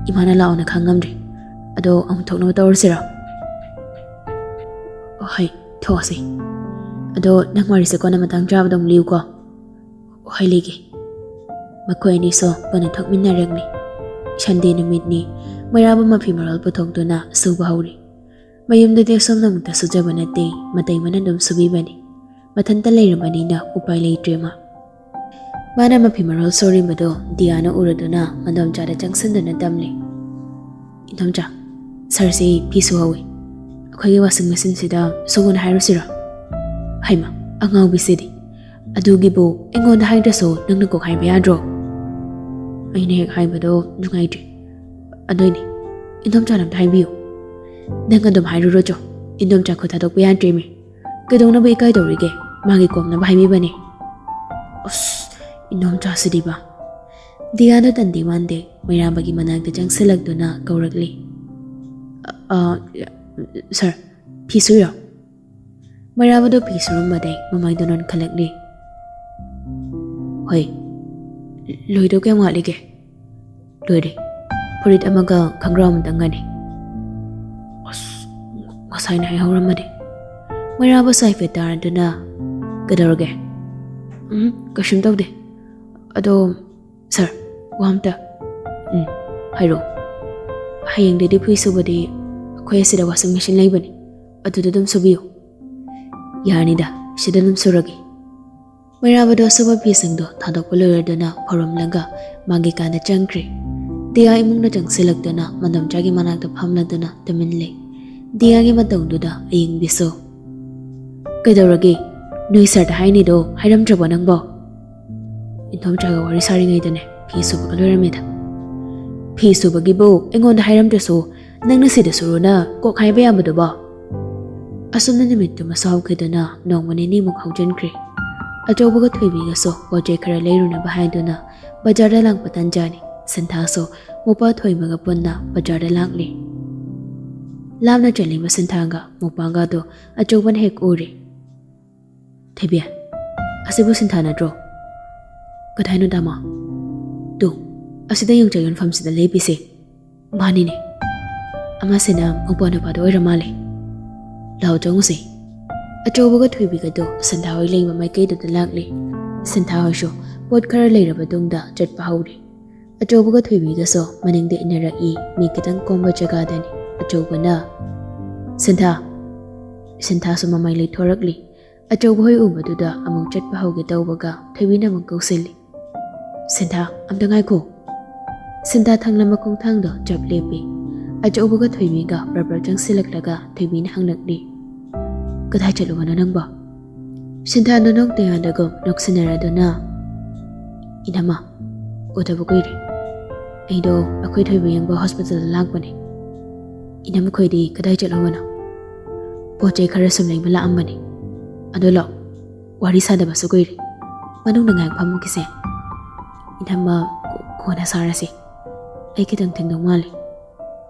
ꯏꯃꯥꯅ ꯂꯥꯛꯑꯣꯅ ꯈꯪꯉꯝꯗ꯭ꯔꯤ꯫ ꯑꯗꯣ ꯑꯃꯨꯛ ꯊꯣꯛꯅꯕ ꯇꯧꯔꯁꯤꯔꯣ?" "ꯍꯣꯏ, ꯊꯣꯛꯑꯁꯤ꯫ ꯑꯗꯣ ꯅꯪ ꯋꯥꯔꯤꯁꯦ ꯀꯣꯟꯅ ꯃꯇꯥꯡ ꯆꯥꯕꯗ ꯑꯃꯨꯛ ꯂꯤꯌꯨꯀꯣ꯫" "ꯍꯣꯏ, ꯂꯤꯒꯦ꯫" ꯃꯈꯣꯏ ꯑꯅꯤꯁꯨ ꯀꯣꯟꯅ ꯊꯣꯛꯃꯤꯟꯅꯔꯛꯂꯤ꯫ Sunday ꯅꯨꯃꯤꯠꯅꯤ꯫ ꯃꯩꯔꯥꯕ ꯃꯐꯤ ꯃꯔꯣꯜ ꯄꯨꯊꯣꯛꯇꯨꯅ ꯁꯨꯕ ꯍꯧꯔꯤ꯫ ꯃꯌꯨꯝꯗꯗꯤ ꯑꯁꯣꯝꯅ ꯑꯃꯨꯛꯇ ꯁꯨꯖꯕ ꯅꯠꯇꯦ, ꯃꯇꯩꯃꯅ ꯑꯗꯨꯝ ꯁꯨꯕꯤꯕꯅꯤ꯫ ꯃꯊꯟꯇ ꯂꯩꯔꯕꯅꯤꯅ ꯎꯄꯥꯏ ꯂꯩꯇ꯭ꯔꯦ ꯃꯥ꯫ ꯃꯥꯅ ꯃꯐꯤ ꯃꯔꯣꯜ ꯁꯨꯔꯤꯕꯗꯣ ꯗꯤꯌꯥꯅ ꯎꯔꯗꯨꯅ ꯃꯗꯣꯝꯆꯥꯗ ꯆꯪꯁꯤꯟꯗꯨꯅ ꯇꯝꯂꯦ꯫ "ꯏꯗꯣꯝꯆꯥ, sir ꯁꯤ ꯐꯤ ꯁꯨꯍꯧꯋꯤ꯫ ꯑꯩꯈꯣꯏꯒꯤ washing machine ꯁꯤꯗ ꯁꯨꯒꯅꯨ ꯍꯥꯏꯔꯨꯁꯤꯔꯣ?" "ꯍꯩꯃ, ꯑꯉꯥꯎꯕꯤꯁꯤꯗꯤ! ꯑꯗꯨꯒꯤꯕꯨ ꯑꯩꯉꯣꯟꯗ ꯍꯥꯏꯗ꯭ꯔꯁꯨ ꯅꯪꯅ ꯀꯣꯛ ꯍꯥꯏꯕ ꯌꯥꯗ꯭ꯔꯣ?" "ꯑꯩꯅ ꯍꯦꯛ ꯍꯥꯏꯕꯗꯣ ꯅꯨꯡꯉꯥꯏꯇ꯭ꯔꯦ꯫ ꯑꯗꯨꯏꯅꯦ, ꯏꯗꯣꯝꯆꯥꯅ ꯑꯝꯇ ꯍꯥꯏꯕꯤꯌꯨ꯫" "ꯅꯪ ꯑꯗꯨꯝ ꯍꯥꯏꯔꯨꯔꯣ ꯆꯣ꯫ ꯏꯗꯣꯝꯆꯥ ꯈꯨꯠ ꯊꯥꯗꯣꯛꯄ ꯌꯥꯗ꯭ꯔꯦꯃꯤ꯫ ꯀꯩꯗꯧꯅꯕ ꯏꯀꯥꯏꯗꯧꯔꯤꯒꯦ? ꯃꯥꯒꯤ ꯀꯣꯝꯅꯕ ꯍꯥꯏꯕꯤꯕꯅꯦ꯫" "ꯑꯁ, ꯏꯗꯣꯝꯆꯥꯁꯤꯗꯤꯕ!" ꯗꯤꯌꯥꯅ ꯇꯟꯗꯤ ꯃꯥꯟꯗꯦ, ꯃꯩꯔꯥꯕꯒꯤ ꯃꯅꯥꯛꯇ ꯆꯪꯁꯤꯜꯂꯛꯇꯨꯅ ꯀꯧꯔꯛꯂꯤ꯫ "ꯑ, ꯑ, sir, ꯐꯤ ꯁꯨꯏꯔꯣ?" ꯃꯩꯔꯥꯕꯗꯣ ꯐꯤ ꯁꯨꯔꯝꯕꯗꯩ ꯃꯃꯥꯏꯗꯣ ꯅꯣꯟꯈꯠꯂꯛꯂꯤ꯫ "ꯍꯣꯏ, ꯂꯣꯏꯗꯧ ꯀꯌꯥꯝ ꯋꯥꯠꯂꯤꯒꯦ?" "ꯂꯣꯏꯔꯦ꯫ ꯐꯨꯔꯤꯠ ꯑꯃꯒ ꯈꯪꯒ꯭ꯔꯥꯎ ꯑꯃꯇꯪꯒꯅꯤ꯫" "ꯑꯁ, ꯉꯁꯥꯏꯅ ꯍꯥꯏꯍꯧꯔꯝꯃꯗꯤ꯫" ꯃꯩꯔꯥꯕꯁꯨ ꯍꯥꯏꯐꯦꯠ ꯇꯥꯔꯗꯨꯅ, "ꯀꯩꯗꯧꯔꯒꯦ?" "ꯎꯝ, ꯀꯩꯁꯨꯝ ꯇꯧꯗꯦ꯫ ꯑꯗꯣ, sir, ꯋꯥ ꯑꯝꯇ꯫" "ꯎꯝ, ꯍꯥꯏꯔꯛꯑꯣ꯫" "ꯍꯌꯦꯡꯗꯩꯗꯤ ꯐꯤ ꯁꯨꯕꯗꯤ ꯑꯩꯈꯣꯏ ꯑꯁꯤꯗ washing machine ꯂꯩꯕꯅꯤ, ꯑꯗꯨꯗ ꯑꯗꯨꯝ ꯁꯨꯕꯤꯌꯨ꯫" "ꯌꯥꯅꯤꯗ, ꯁꯤꯗ ꯑꯗꯨꯝ ꯁꯨꯔꯒꯦ꯫" ꯃꯩꯔꯥꯕꯗꯣ ꯑꯁꯨꯕ ꯐꯤꯁꯤꯡꯗꯣ ꯊꯥꯗꯣꯛꯄ ꯂꯣꯏꯔꯗꯨꯅ ꯐꯧꯔꯝꯂꯒ ꯃꯥꯒꯤ ꯀꯥꯗ ꯆꯪꯈ꯭ꯔꯦ꯫ ꯗꯤꯌꯥ ꯏꯃꯨꯡꯗ ꯆꯪꯁꯤꯜꯂꯛꯇꯨꯅ ꯃꯗꯣꯝꯆꯥꯒꯤ ꯃꯅꯥꯛꯇ ꯐꯝꯂꯗꯨꯅ ꯇꯨꯃꯤꯟ ꯂꯩ꯫ ꯗꯤꯌꯥꯒꯤ ꯃꯇꯧꯗꯨꯗ ꯑꯌꯤꯡꯕꯤꯁꯨ, "ꯀꯩꯗꯧꯔꯒꯦ? ꯅꯣꯏ ꯁꯥꯔꯗ ꯍꯥꯏꯅꯤꯗꯣ ꯍꯥꯏꯔꯝꯗ꯭ꯔꯕꯣ ꯅꯪꯕꯣ?" "ꯏꯟꯊꯣꯝꯆꯥꯒ ꯋꯥꯔꯤ ꯁꯥꯔꯤꯉꯩꯗꯅꯦ ꯐꯤ ꯁꯨꯕꯒ ꯂꯣꯏꯔꯝꯃꯦꯗ꯫" "ꯐꯤ ꯁꯨꯕꯒꯤꯕꯨ ꯑꯩꯉꯣꯟꯗ ꯍꯥꯏꯔꯝꯗ꯭ꯔꯁꯨ ꯅꯪꯅ ꯁꯤꯗ ꯁꯨꯔꯨꯅ ꯀꯣꯛ ꯍꯥꯏꯕ ꯌꯥꯕꯗꯨꯕꯣ?" ꯑꯁꯨꯝꯅ ꯅꯨꯃꯤꯠꯇꯨꯃ ꯁꯥꯎꯈꯤꯗꯨꯅ ꯅꯣꯡꯃ ꯅꯤꯅꯤꯃꯨꯛ ꯍꯧꯖꯤꯟꯈ꯭ꯔꯦ꯫ ꯑꯆꯧꯕꯒ ꯊꯣꯏꯕꯤꯒꯁꯨ ꯄꯣꯠ ꯆꯩ ꯈꯔ ꯂꯩꯔꯨꯅꯕ ꯍꯥꯏꯗꯨꯅ ꯕꯖꯥꯔꯗ ꯂꯥꯛꯄ ꯇꯟꯖꯥꯅꯤ꯫ ꯁꯤꯟꯊꯥꯁꯨ ꯃꯄꯥ ꯊꯣꯏꯃꯒ ꯄꯨꯟꯅ ꯕꯖꯥꯔꯗ ꯂꯥꯛꯂꯤ꯫ ꯂꯥꯞꯅ ꯆꯠꯂꯤꯕ ꯁꯤꯟꯊꯥꯒ ꯃꯄꯥꯒꯗꯣ ꯑꯆꯧꯕꯅ ꯍꯦꯛ ꯎꯔꯦ꯫ "ꯊꯣꯏꯕꯤ, ꯑꯁꯤꯕꯨ ꯁꯤꯟꯊꯥ ꯅꯠꯇ꯭ꯔꯣ?" "ꯀꯗꯥꯏꯅꯣ ꯇꯥꯃꯣ?" "ꯇꯨ, ꯑꯁꯤꯗ ꯌꯣꯡꯆꯥꯛ ꯌꯣꯟꯐꯝꯁꯤꯗ ꯂꯦꯞꯄꯤꯁꯦ꯫ ꯃꯥꯅꯤꯅꯦ, ꯑꯃꯁꯤꯅ ꯃꯧꯄ꯭ꯋꯥ ꯅꯨꯄꯥꯗꯣ ꯑꯣꯏꯔ ꯃꯥꯜꯂꯦ꯫ ꯂꯥꯛꯑꯣ ꯆꯪꯉꯨꯁꯦ꯫" ꯑꯆꯧꯕꯒ ꯊꯣꯏꯕꯤꯒꯗꯣ ꯁꯟꯗꯥ ꯍꯣꯏ ꯂꯩꯕ ꯃꯥꯏꯀꯩꯗꯨꯗ ꯂꯥꯛꯂꯤ꯫ ꯁꯟꯗꯥ ꯍꯣꯏꯁꯨ ꯄꯣꯠ ꯈꯔ ꯂꯩꯔꯕ ꯇꯨꯡꯗ ꯆꯠꯄ ꯍꯧꯔꯦ꯫ ꯑꯆꯧꯕꯒ ꯊꯣꯏꯕꯤꯒꯁꯨ ꯃꯅꯤꯡꯗ ꯏꯟꯅꯔꯛꯏ꯫ ꯃꯤ ꯈꯤꯇꯪ ꯀꯣꯝꯕ ꯖꯒꯥꯗꯅꯤ꯫ ꯑꯆꯧꯕꯅ, "ꯁꯟꯗꯥ!" ꯁꯟꯗꯥꯁꯨ ꯃꯃꯥꯏ ꯂꯩꯊꯣꯔꯛꯂꯤ꯫ ꯑꯆꯧꯕ ꯍꯣꯏ ꯎꯕꯗꯨꯗ ꯑꯃꯨꯛ ꯆꯠꯄ ꯍꯧꯒꯦ ꯇꯧꯕꯒ ꯊꯣꯏꯕꯤꯅ ꯑꯃꯨꯛ ꯀꯧꯁꯤꯜꯂꯤ꯫ "ꯁꯤꯟꯊꯥ, ꯑꯝꯇ ꯉꯥꯏꯈꯣ꯫" ꯁꯤꯟꯊꯥ ꯊꯪꯂꯝꯕ ꯈꯣꯡꯊꯥꯡꯗꯣ ꯆꯞ ꯂꯦꯞꯄꯤ꯫ ꯑꯆꯧꯕꯒ ꯊꯣꯏꯕꯤꯒ ꯕꯔꯕꯔ ꯆꯪꯁꯤꯜꯂꯛꯂꯒ ꯊꯣꯏꯕꯤꯅ ꯍꯪꯂꯛꯂꯤ, "ꯀꯗꯥꯏ ꯆꯠꯂꯨꯕꯅꯣ ꯅꯪꯕꯣ?" ꯁꯤꯟꯊꯥ ꯅꯅꯣꯛꯇ ꯌꯥꯗꯒꯨꯝ ꯅꯣꯛꯁꯤꯟꯅꯔꯗꯨꯅ, "ꯏꯅꯝꯃ, ꯎꯗꯕ ꯀꯨꯏꯔꯦ꯫ ꯑꯩꯗꯣ ꯑꯩꯈꯣꯏ ꯊꯣꯏꯕꯤ ꯌꯦꯡꯕ ꯍꯣꯁꯄꯤꯇꯥꯜꯗ ꯂꯥꯛꯄꯅꯦ꯫" "ꯏꯅꯝꯃꯈꯣꯏꯗꯤ ꯀꯗꯥꯏ ꯆꯠꯂꯨꯕꯅꯣ?" "ꯄꯣꯠ ꯆꯩ ꯈꯔ ꯁꯨꯝ ꯂꯩꯕ ꯂꯥꯛꯑꯝꯕꯅꯦ꯫ ꯑꯗꯣ ꯂꯥꯛꯑꯣ, ꯋꯥꯔꯤ ꯁꯥꯗꯕꯁꯨ ꯀꯨꯏꯔꯦ꯫ ꯃꯅꯨꯡꯗ ꯉꯥꯏꯍꯥꯛ ꯐꯝꯃꯨꯈꯤꯁꯦ꯫" "ꯏꯅꯝꯃ, ꯀꯣ-, ꯀꯣꯟꯅ ꯁꯥꯔꯁꯤ꯫ ꯑꯩ ꯈꯤꯇꯪ ꯊꯦꯡꯗꯧ ꯃꯥꯜꯂꯤ꯫"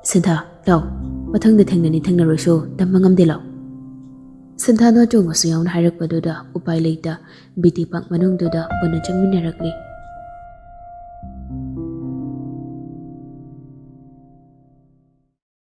"ꯁꯤꯟꯊꯥ, ꯂꯥꯛꯑꯣ꯫ ꯃꯊꯪꯗ ꯊꯦꯡꯅꯅꯤ ꯊꯦꯡꯅꯔꯣꯏꯁꯨ ꯇꯝꯕ ꯉꯝꯗꯦ, ꯂꯥꯛꯑꯣ꯫" ꯁꯤꯟꯊꯥꯗꯣ ꯑꯆꯧꯕꯁꯨ ꯌꯥꯎꯅ ꯍꯥꯏꯔꯛꯄꯗꯨꯗ ꯎꯄꯥꯏ ꯂꯩꯇ ꯕꯤꯇꯤ ꯄꯥꯛ ꯃꯅꯨꯡꯗꯨꯗ ꯄꯨꯟꯅ ꯆꯪꯃꯤꯟꯅꯔꯛꯂꯤ꯫